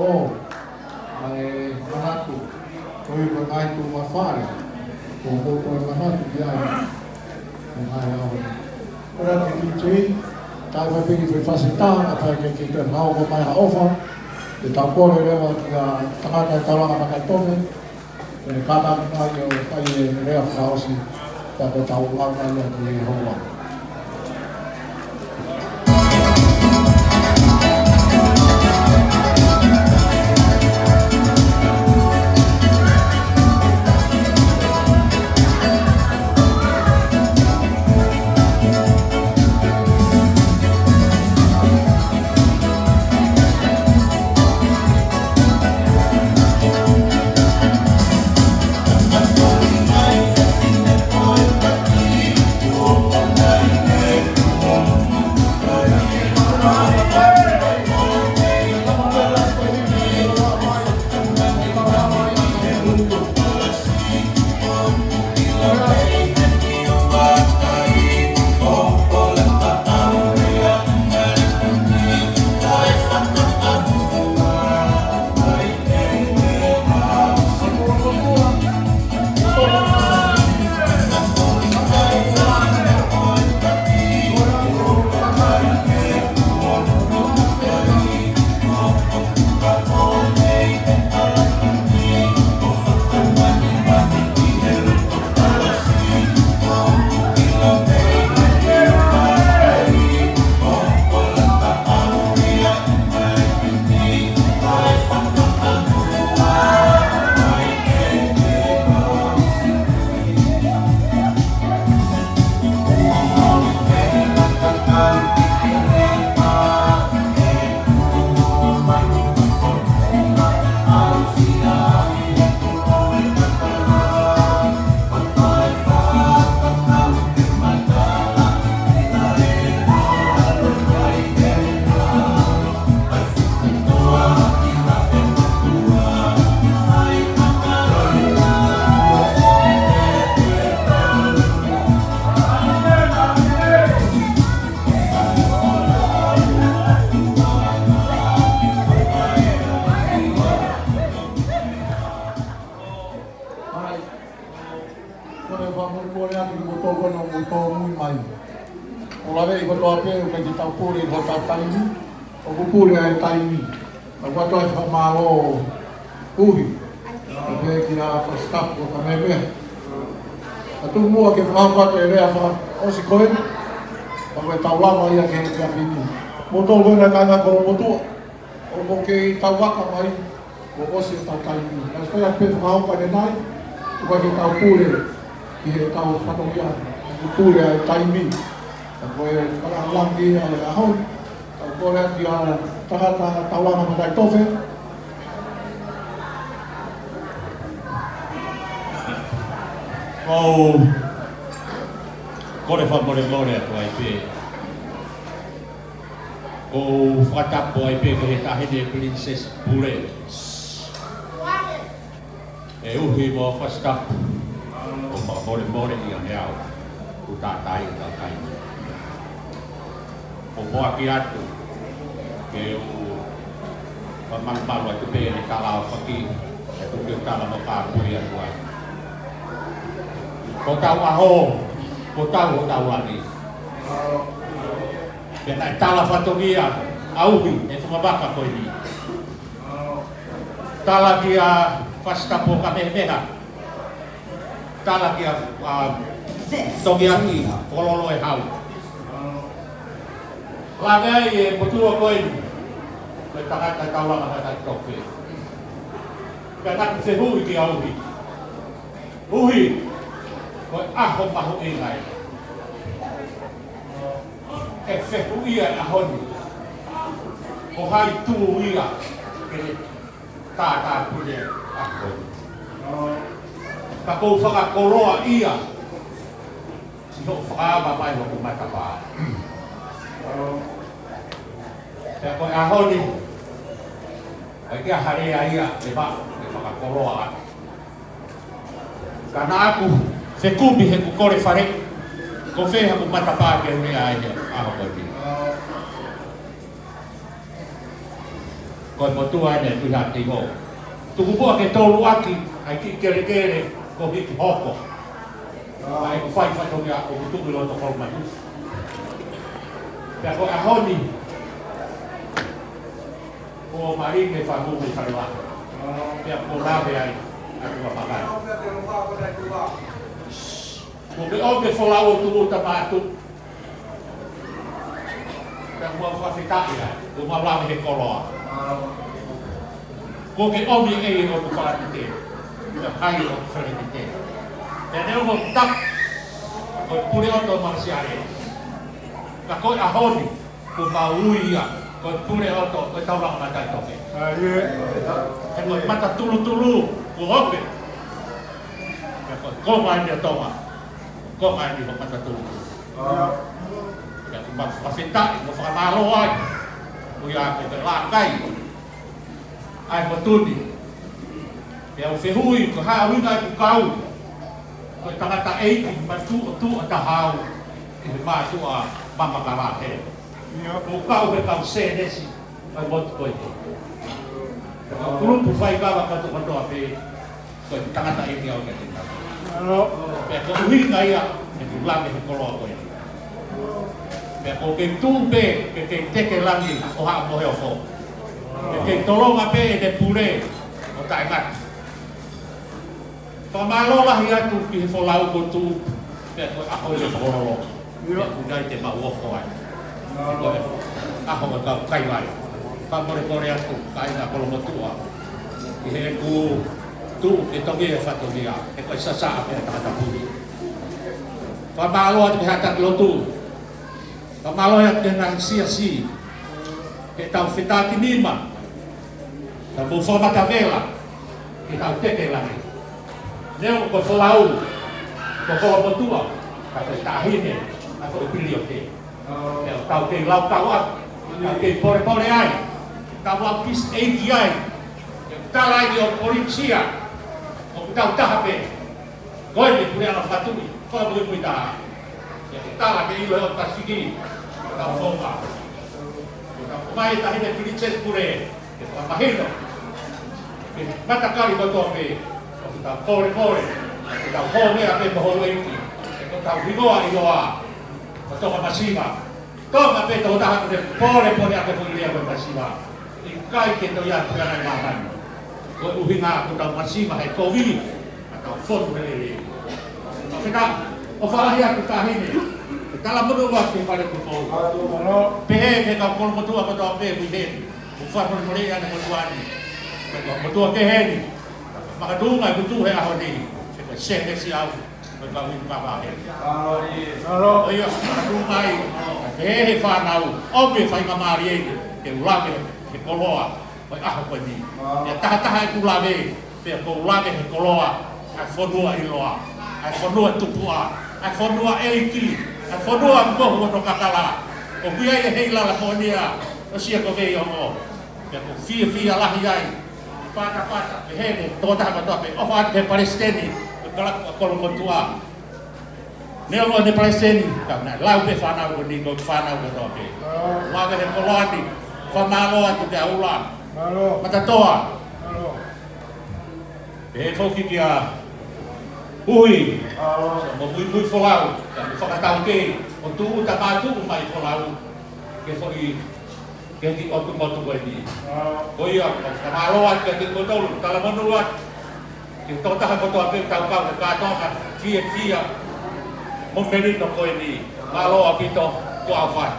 ʻO, ʻa e manatu, ko e ko e ngaahi tuʻunga fale, ko e ko e manatu ki ai, ko e ngaahi ʻaho. Ko e ati ki te, tai mai pē ki he fasi taha, ka pai ke ke te mau ko mai ha ʻofa, ke tau kole leva ki he tangata e taulanga Mataʻitofe, ʻe kātaki mai ʻo fai e lea fakaʻosi, pea ko e tau lau mai ia ki he houa. Ko e fakamolemole atu ki he moutolu ko ena ʻoku mou tōmui mai. ʻOku laveʻi kotoa pē ʻoku ʻikai ke tau pule ʻi hotau taimi, ʻoku pule ʻa e taimi. Ka ʻoku ʻoatu ai e fakamālō ʻuhi. Ka pehē kia Fasi Tapu ʻo ka meʻa. Ka tuku muʻa ke fakahoko atu e lea fakaʻosi ko ena. Ka ko e tau lava ia ki he efiafi ni. Moutolu ko ena kāinga kolomotuʻa. ʻOku mou kei tau vaka mai, kuo ʻosi ʻetau taimi. Ka ʻosi pē fakahoko ʻanenai, ʻoku ʻikai ke tau pule ki he tau fatongia, ʻoku pule ʻa e taimi. Ka ko e fakalāngilangi ʻa e ʻaho ni, ka ʻoku kole atu ki he tangata taulanga Mataʻitofe. ʻOku ou kole fakamolemole atu ai pē. ʻOku ou fakatapu ai pē ki he Taʻahine Pilinisesi Pule. ʻE ʻuhi mo Fasi Tapu. ʻOku ou fakamolemole ia he ʻaho ʻoku tātaaʻi ʻetau taimi. ʻOku ou foaki atu ke u fakamalumalu atu pē he tala ʻo faki, ʻe tuku ke u tala mo kāpui atu ai. Ko hotau ʻaho, ko hotau, hotau langi. Pea naʻe tala fatongia ʻa ʻUhi he funga vaka ko eni. Tala kia Fasi Tapu ʻo Kamehameha. Tala kia, ʻa, Togiaki Kololo e Hau. Lave ai e motuʻa ko eni, ko e tangata taulanga Mataʻitofe. Pea naʻa ku fehuʻi kia ʻUhi. ʻUhi, ko e ʻaho mahuʻinga ē. ʻE fehuʻia e ʻaho ni, ko hai tū ia ke ne tātāpule e ʻaho ni. Ka ʻoku ou fakakoloaʻia siʻo fakaava mai hoku matapā. Pea ko e ʻaho ni, ʻoku ʻikai ha lea ia ʻe maʻu ke fakakoloa atu. Ka naʻa ku fekumi heʻeku kole faleʻi, ko fē haku matapā ke u lea ai he ʻaho ko eni. Ko e motuʻa ʻeni ʻoku ʻi ai ha kei hoko. Tuku muʻa ke toluʻaki ʻa e kiʻi kelekele ko e hiki hoko. ʻA ia ʻoku fai fatongia ʻoku tuku ʻi loto Kolomatuʻa. Pea ko e ʻaho ni, ko Malinge Fangu mei Faleʻi. Pea ko e lave ai ʻa e tuʻa pakai. Ko e ʻomi e folau ʻo Tuʻuta Mātuʻa. Pea ʻoku mau fakafetaʻi ai, ʻoku mau lave he koloa. Ko e ʻomi ʻe he ʻOtua ʻa e palōfita, pea ʻai ʻo e palōfita. Pea neongo ʻoku tapu, ko e pule ʻoto Masiale. Ka ko e ʻaho ni, ʻoku mau ui ia, ko e pule ʻoto, ko e taulanga mataʻitoke. He ko e mata tulutulu, ʻoku ope. Pea ko e konga ʻeni ʻo Tonga, konga ʻeni ʻo e mata tulutulu. Pea ʻoku mau fakafetaʻi, mau fakamālō ai. ʻOku ʻi ai ko e lākai ʻa e motu ni. Pea u fehuʻi, ko e hā ʻuhinga ʻeku kau ko e tangataʻeiki mātuʻa, tuʻa taha au ʻi he mātuʻa mama kalahe. ʻOku ou kau he kau sēnesi ʻa e motu ko ē. Ko e kau kulupu faikava kātoa kātoa pē, ko e tangataʻeiki au ʻiate kinautolu. Pea ko e ʻuhinga ia ʻeku lave he koloa ko ē. Pea ʻoku ou kei tuʻu pē, ke kei teke langi ʻo haʻu mo e ofo. Ke kei tolonga pē ʻene pule ʻo taʻengata. Fakamālō lahi atu ki he folau ko Tuʻuta, pea ko e ʻaho ʻo e folau. Pea ʻoku ʻi ai te mau ofo ai. Ko e ʻaho ʻo e kau kaivai. Fakamolemole atu, kāinga Kolomotuʻa. ʻI heʻeku tuʻu ke tongi e fatongia, he ko e sasaʻa pē ʻa e tangata puli. Fakamālō atu ki he haʻa taki lotu. Fakamālō atu ki he ngaahi siasi, ke tau fetakinima, tau mou fakamatavela, ke tau teke langi. Neongo ko e folau, ko Kolomotuʻa, ka ko e taʻahine, ka ko e pili ʻo ke. Pea tau kei lau kau atu, tau kei polepole ai, tau lau peace ʻeiki ai, ke tala ai ʻo polisia, ʻoku tau taha pē. Ko e puleʻanga fakatuʻi, ko e muimui taha. ʻIo, ke tala ke ʻilo ʻe he ʻOtu Pasifiki, ko e tau fonga. Ko e tau mai tahi ne Pilinisesi Pule, ke fakamahino. Ke matakali kotoa pē, ko e tau polepole, ko e tau hōmea pē mo houʻeiki, ko e tau hingoa ʻiloa, ko e Tonga Masiva. Tonga pē tokotaha ʻoku ne polepole ʻaki e foʻi lea ko e masiva. ʻIkai ke toe ʻi ai ha puleʻanga ʻi māmani. Ko e ʻuhinga ko e tau masiva he kovi, ʻa e tau fonu he lelei. Fakafetaʻi, ʻofa lahi atu ki he taʻahine. Ke talamonū atu ki he Fale Tupou. Pehē ki he kau Kolomotuʻa kotoa pē mui heni. ʻOku fakamolemole ʻa e motuʻa ni. Ko e motuʻa kehe ni. Makatuʻunga ʻeku tuʻu he ʻaho ni. He ko e sēnesi au. Ko e kau inu kava he. ʻIo, ʻoku mai, he, he fānau, ʻomi e faingamālie ke u lave he koloa, ko e ʻaho ko eni. Pea tahataha ʻeku lave, pea ʻoku ou lave he koloa, ʻa e fonua ʻiloa, ʻa e fonua tupuʻa, ʻa e fonua ʻeiki, ʻa e fonua mohu ʻo Nōkakala. ʻOku ʻi ai e Heilala Moʻonia, ʻo Siakoveiongo. Pea ʻoku ou fiefia lahi ai. Patapata, pehē ki he tokotaha kotoa pē, ʻofa atu ki he palesiteni, ko e kalapu ʻa Kolomotuʻa. Neongo ʻene palesiteni, ka naʻe lau pē fānau ko eni, ko e fānau kotoa pē. Lave he koloa ni, fakamālō atu ki he ʻaula. Mālō. Matatoa. Mālō. Pehē foki kia Uhi. Mālō. Mo Muimui Folau, ka mo fakataukei, ʻo Tuʻuta Mātuʻa mai Folau. Ke foʻi ke ki ʻOtu Motu ko eni. Ko ia, fakamālō atu kiate kimoutolu, talamonū atu ki he tokotaha kotoa pē tau kau he kātoanga fiefia mo melino ko eni. Mālō ʻaupito, ko au fai.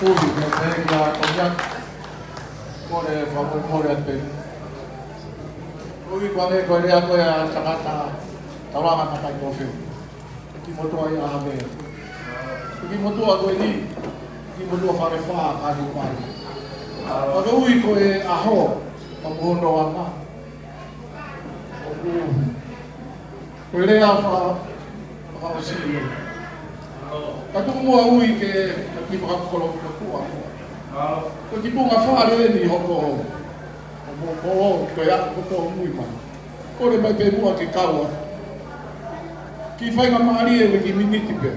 Ui, me pehē kia Tomiaki. Kole fakamolemole atu pē. Ui, ko e meʻa ko e lea ko ē ʻa e tangata taulanga mataʻitoke. Kiʻi motuʻa ia ʻa Havea. Kiʻi motuʻa ko eni, kiʻi motuʻa Falefā, ka ni mai. Ka ko e ui ko e ʻaho, ka mo hono anga. ʻOku, ko e lea fa, fakaʻosi ia. Ka tuku muʻa ui ke, ka kiʻi fakakoloa motuʻa. Ko e kiʻi tuʻunga fale eni hoko. Mo, mo, ko e ako ko tō mui mai. Kole mai pē muʻa ke kau atu. Kiʻi faingamālie ʻe kiʻi miniti pē.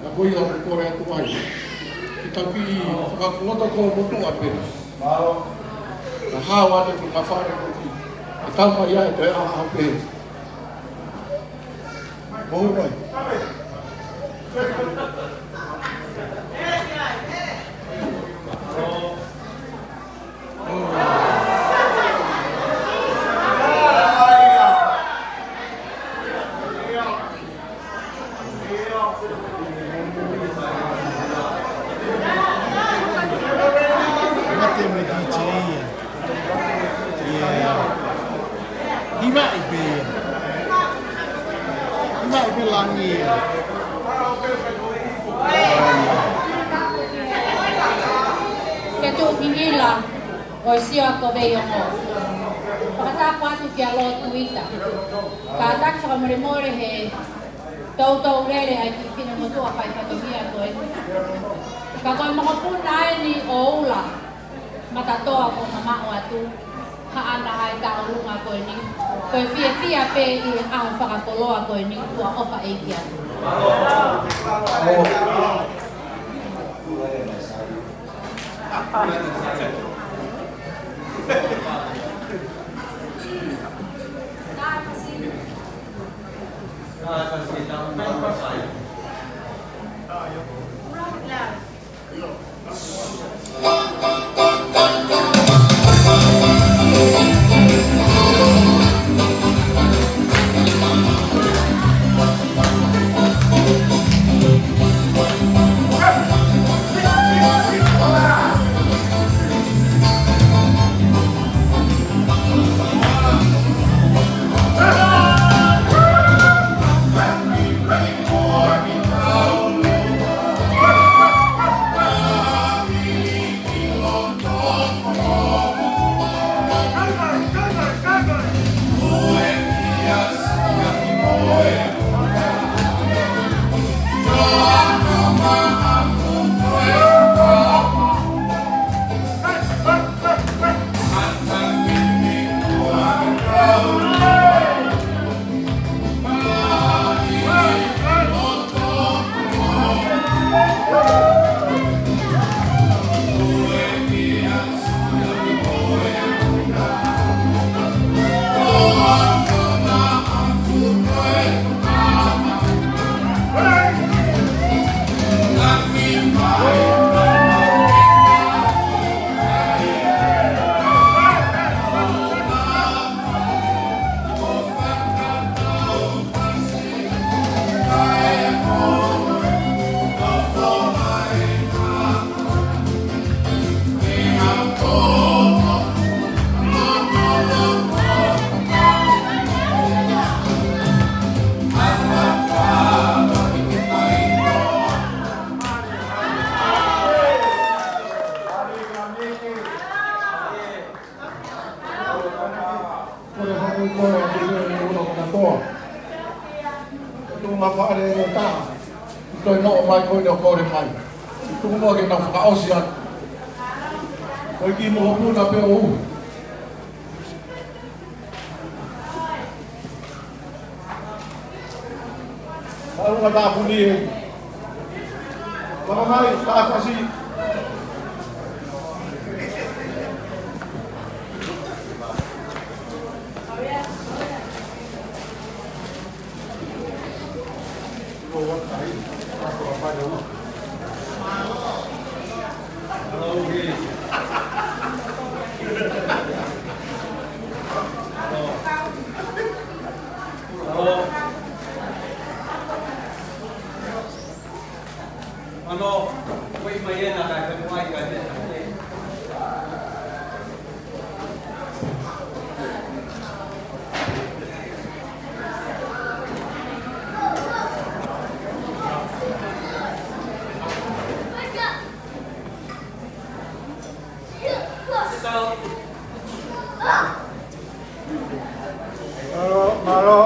Ka ko ia ʻoku kole atu ai ke tau kiʻi fakakoto ko motuʻa pē. Ka hao atu ki he ngaahi fale ko ē, ʻe tau mai ai ʻe toe ʻaʻau pē. Mou mai. Mate mo e D J ia. Ia. Hivaʻi pē ia. Hivaʻi pē langi ia. Ke tuʻu kingila. ʻOi, sio ko Veiongo. Fakatapu atu kia Lord Tuita. Kātaki fakamolemole he toutou lele ai ki he finemotuʻa fai fatongia ko eni. Ka ko e mokopuna eni ʻo Ula Matatoa kuo mamaʻo atu. Haʻana ai ka ʻolunga ko eni. Ko e fiefia pē ʻi he ʻaho fakakoloa ko eni kuo ʻofa ʻEiki atu. Ko e hoko ko e ʻi he ʻulu ʻo Matatoa. Ko e tuʻunga fale ʻe taha. Toe noʻo mai ko ʻene kole mai. Tuku muʻa ke nau fakaʻosi atu. Ko e kiʻi mokopuna pē ʻo Ula. Maʻunga tāpuni ē. Lava mai, tāpasi. Ano, wait, mai ena ka ka mai ka ne. Mālō, mālō.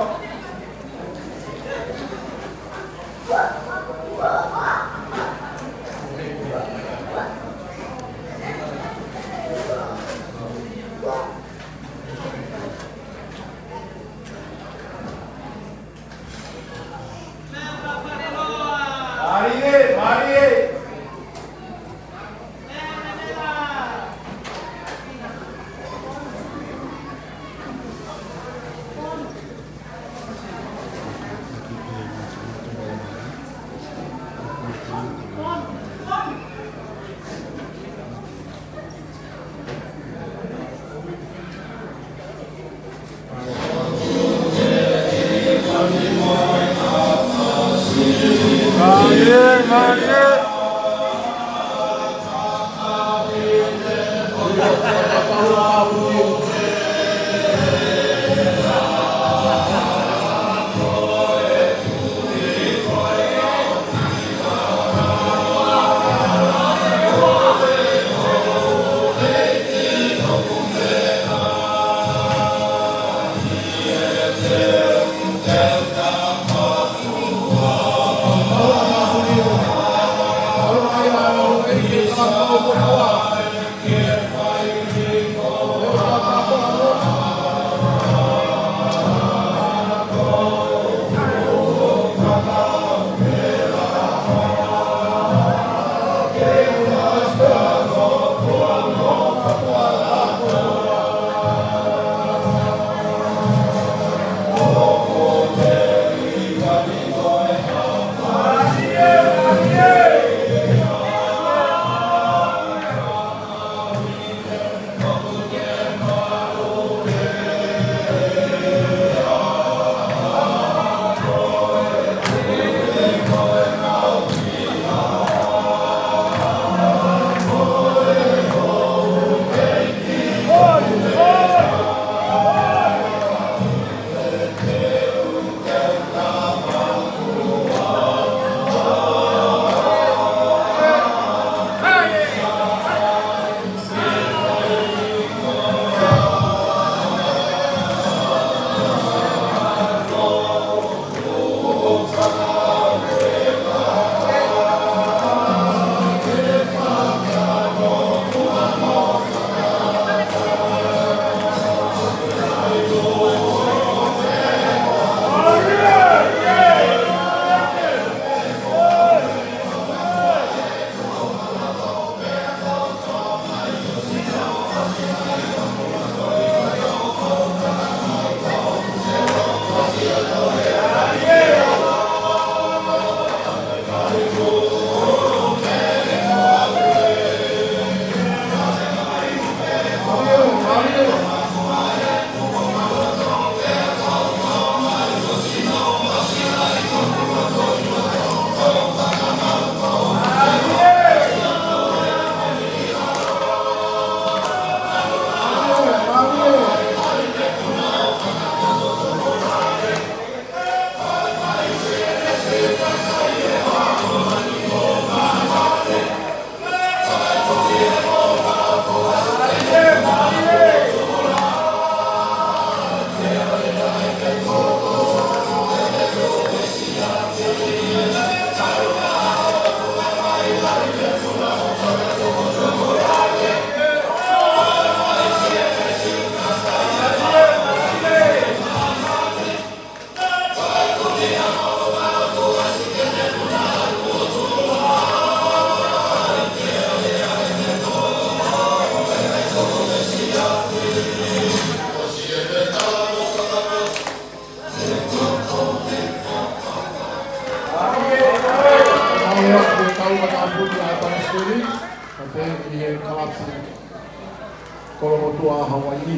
Kolomotuʻa Hauaiʻi.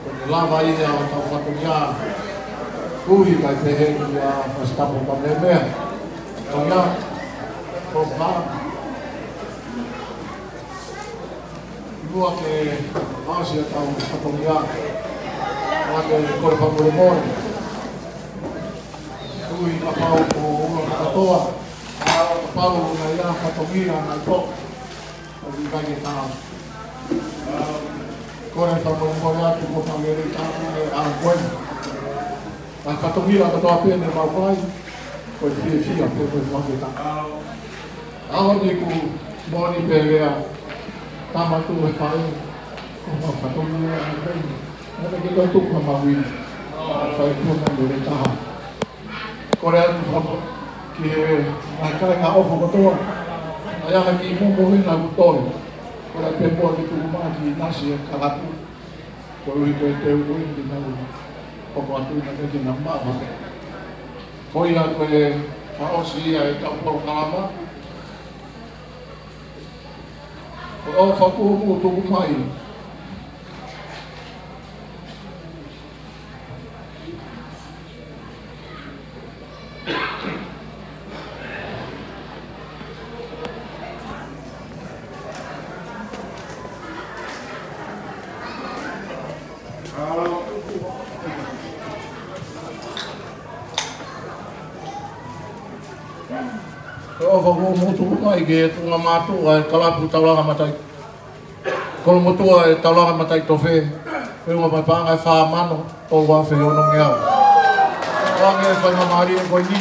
Ko e lava ia ʻo e tau fatongia. Kuhi kai pehē ia Pasitapo Pamemea. Kau ia, ko ka. Lua ke ʻasi ʻa e tau fatongia. Lua ke kole fakamolemole. Kuhi kapau ko ua katoa. Kapau na ia fatongia na ipo. ʻOku ʻikai ke tau. Kole fakamolemole atu ko Pangele tau e au koe. Ka fatongia kotoa pē ne mau fai, ko e fiefia pē ko e fakafetaʻi. ʻAho ni kuo moʻoni pē lea, tama tu e fai, ko e fatongia e pē. Mene ke tau tuku ha mawini. Fai puna i le taha. Kole atu fakamolemole ki he ngaahi kāinga ʻofa kotoa. ʻA ia ha kiʻi momo ʻi he ʻaho ni. Kole pē muʻa ke tuku mai ki nasi e kalapu. Koeʻuhi ko e teu ko eni ke nau hoko atu ʻi he ngaahi kinaua. Ko ia ko e fakaʻosi ia e tau polokalama. Ko e ʻofa kuo mou tuku mai. Ko e ʻofa kuo mou tuku mai ki he tuʻunga mātuʻa e kalapu taulanga matai. Kolomotuʻa e taulanga matai tofe, feʻunga mai paʻanga e fā mano, tolu afe ono ngeau. Ko e faingamālie ko eni,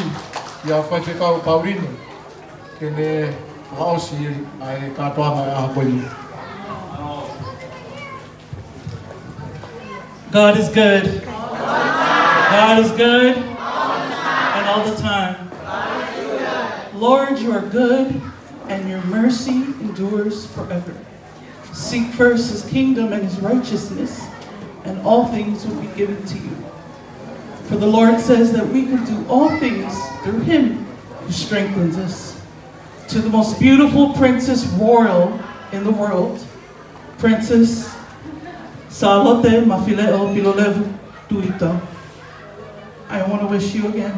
ia Faifekau Paulino, ke ne Fakaʻosi ʻa e kātoanga ʻo e ʻaho ko eni. God is good. God is good. And all the time. Lord, you are good, and your mercy endures forever. Seek first his kingdom and his righteousness, and all things will be given to you. For the Lord says that we can do all things through him who strengthens us. To the most beautiful princess royal in the world, Princess Sālote Mafileʻo Pilolevu Tuita, I want to wish you again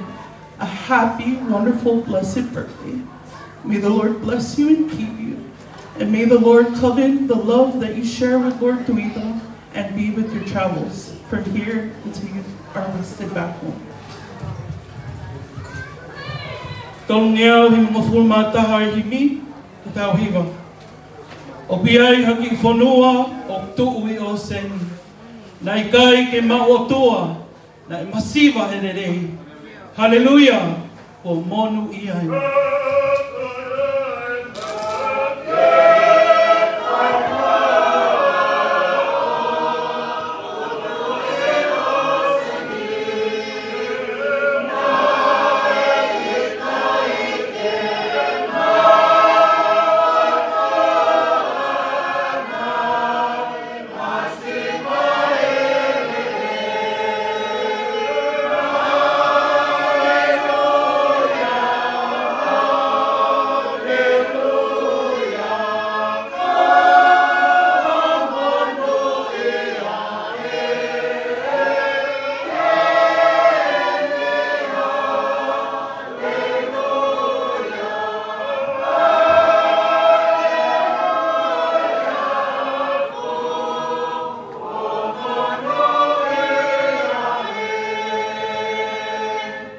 a happy, wonderful, blessed birthday. May the Lord bless you and keep you. And may the Lord coven the love that you share with Lord Tuita and be with your travels from here until you are rested back home. Tolungeau hivangofulu mā taha ʻa e himi, ʻa e tau hiva. ʻOku ʻi ai ha kiʻi fonua ʻoku tuʻu ʻi ʻōseni. Naʻe ʻikai ke maʻu ʻOtua, naʻe masiva he lelei. Haleluia, kuo monūʻia eni.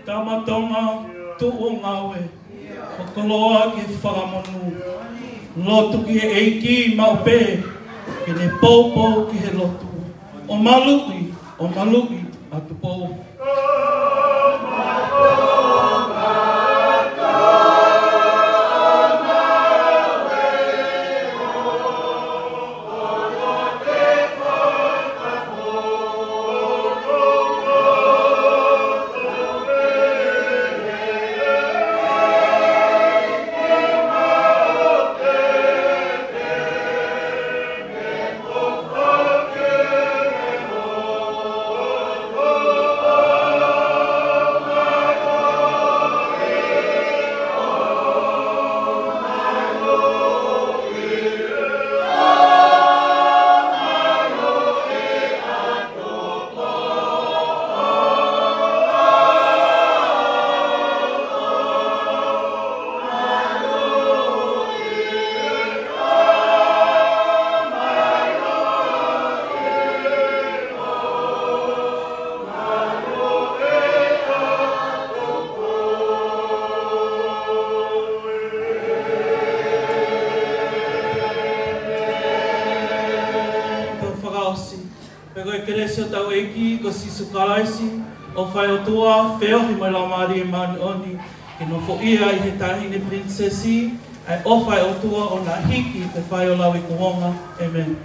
Tama Tonga, tuʻu ʻo ngāue, ko e koloa ke fakamonū. Lotu ki he ʻEiki maʻu pē, ke ne poupou ki he lotu. ʻO maluʻi, ʻo maluʻi ʻa Tupou. Tau fakaʻosi. Pea ko e kelesi ʻa hotau ʻEiki ko Sīsū Kalaisi, ʻofa ʻa e ʻOtua, feohi mo e Laumālie Māʻoniʻoni, ke nofoʻia ʻi he Taʻahine Pilinisesi, ʻa e ʻofa ʻa e ʻOtua ʻo na hiki ʻo fai ʻo lau ʻi kuonga. ʻĒmeni.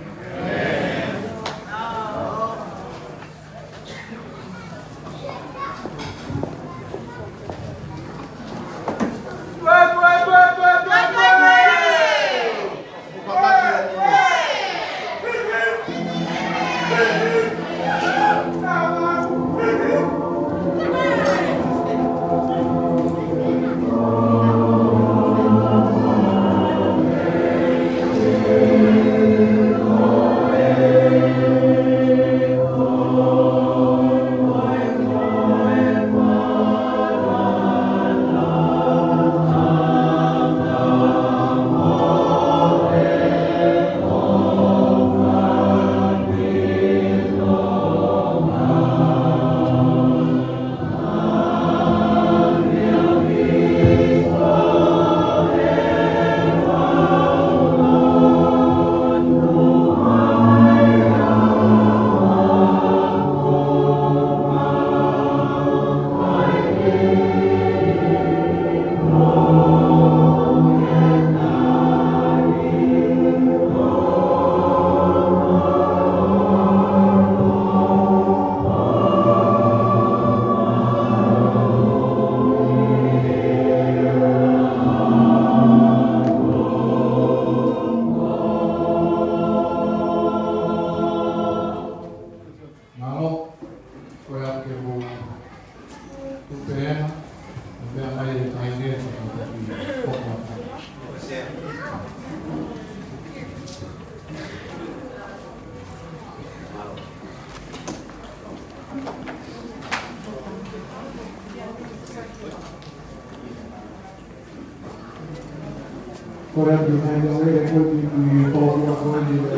Ko e atu mai ʻa e lele ko eni ki he tōpua ko eni ʻo e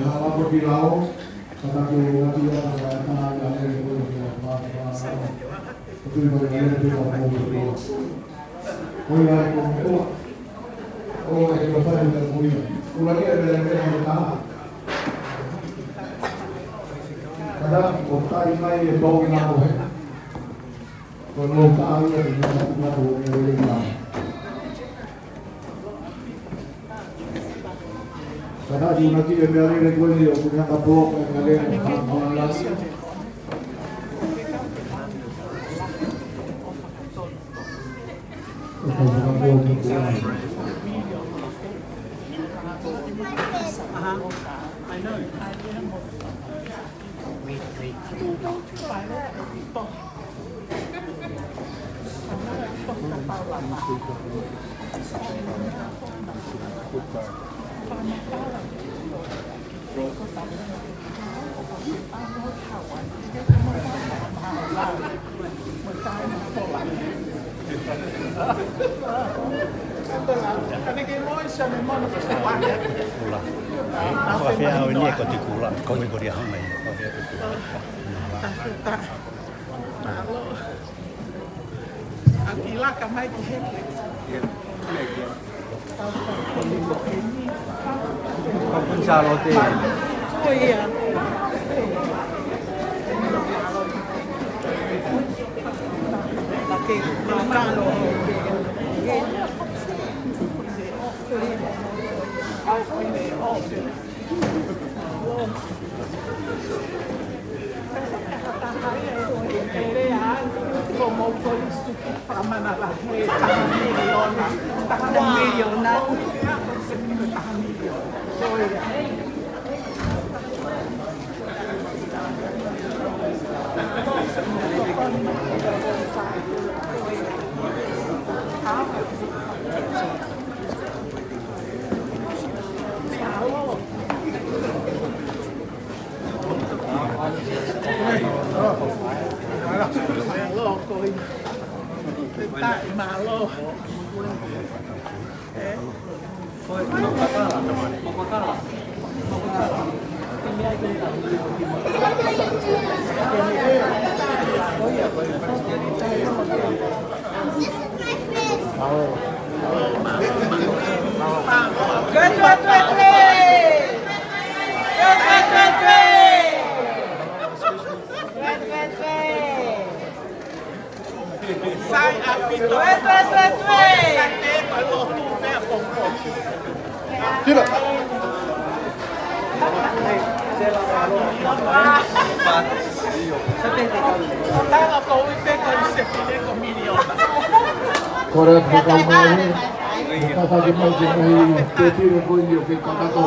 hala ko ē ki lalo, ka tau ʻoatu ʻa e ʻata ʻa e lele ko eni ki he fāfā. Ko tui mai ʻa e lele ko eni ki he tōpua. Ko ia ai ko e ʻOtua, ʻo e ko fai ʻa e ko ia. Kula ki he mele mele ʻa e taha. Ka tau ʻoatu mai e tō ki lalo he. Ko e loka ia ʻi he ngaahi ngaahi ʻo e lele. Ka tau ʻoatu mai e meʻalele ko eni ʻoku ne hanga ʻo poloka e meʻalele ʻa e fānau. Kula. Fakafeʻao eni e ko e kula, ko e kula hanga ʻi. Mālō. ʻAkilaka mai ki he. Kapun Salote. Ko ia. Lake, mālō. Mālō. Sai ʻaupito. Tuē, tuē, tuē, tuē. Sai te pa lo tu pe a pong pong. Kila. Tala ko ui pe ko i se pile ko miliona. Kore ka kau mai. Ka kau mai ke mai te tiro ko i o ke kakato.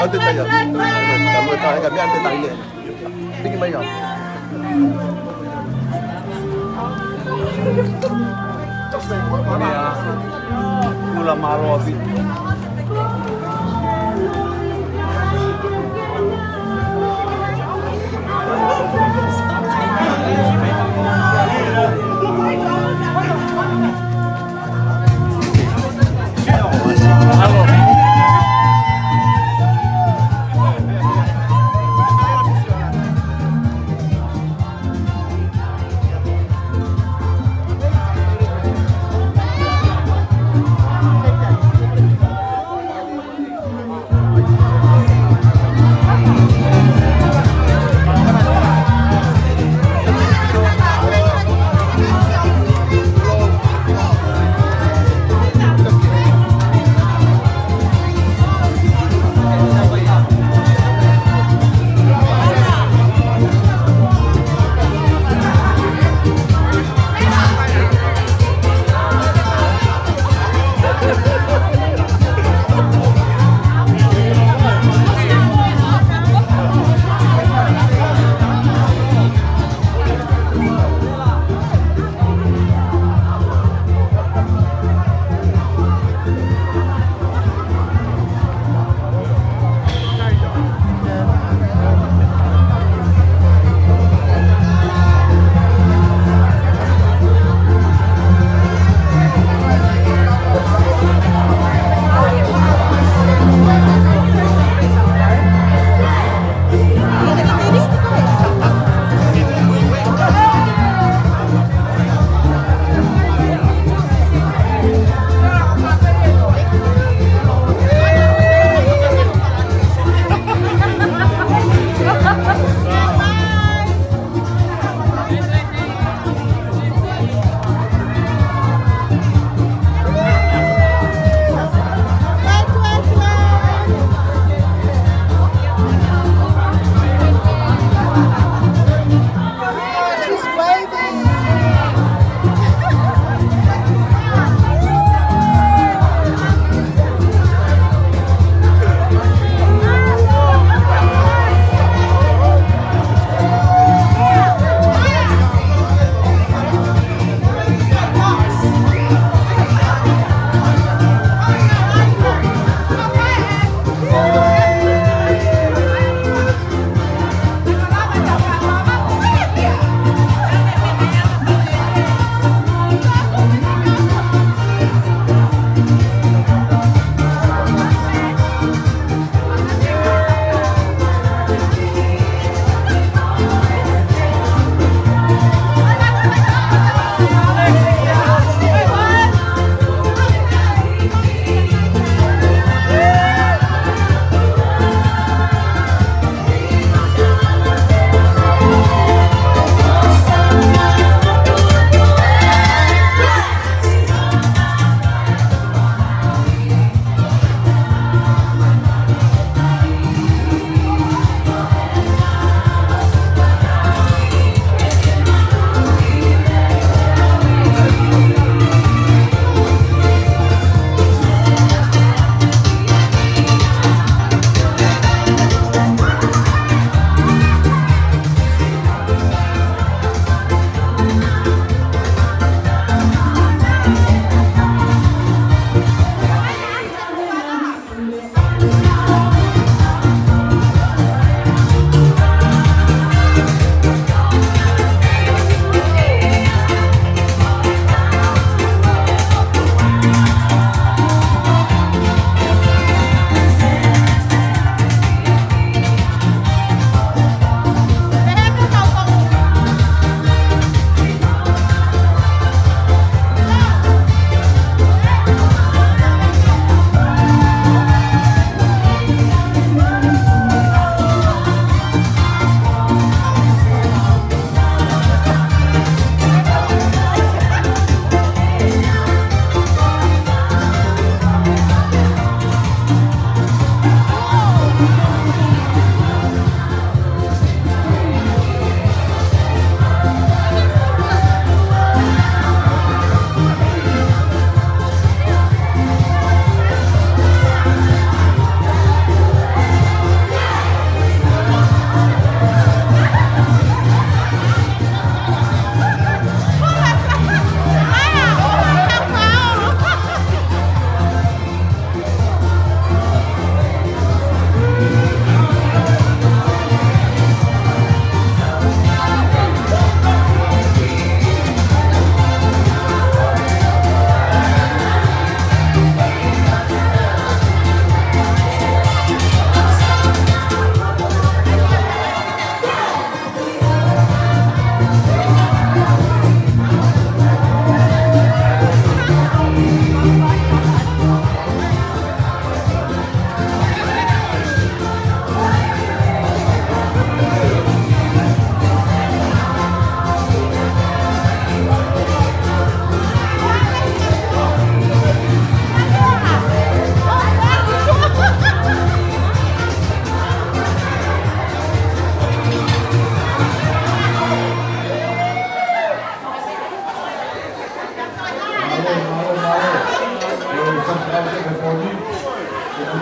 Ante tai. Ante tai. Piki mai au. Kula mālō ʻaupito.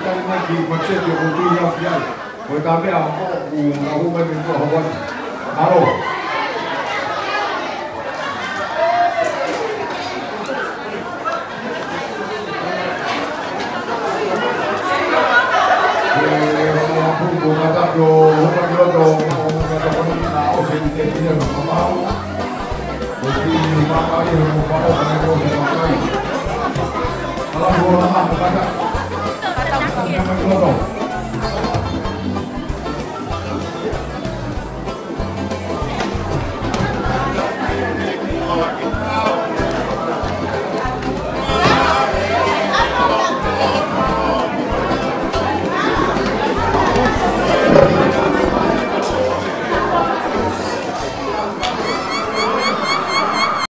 Tali mai ki Matsete ʻoku tui au ki ai. Ko e taha meʻa ʻoku na hū mai mei muʻa hoʻo atu. Mālō.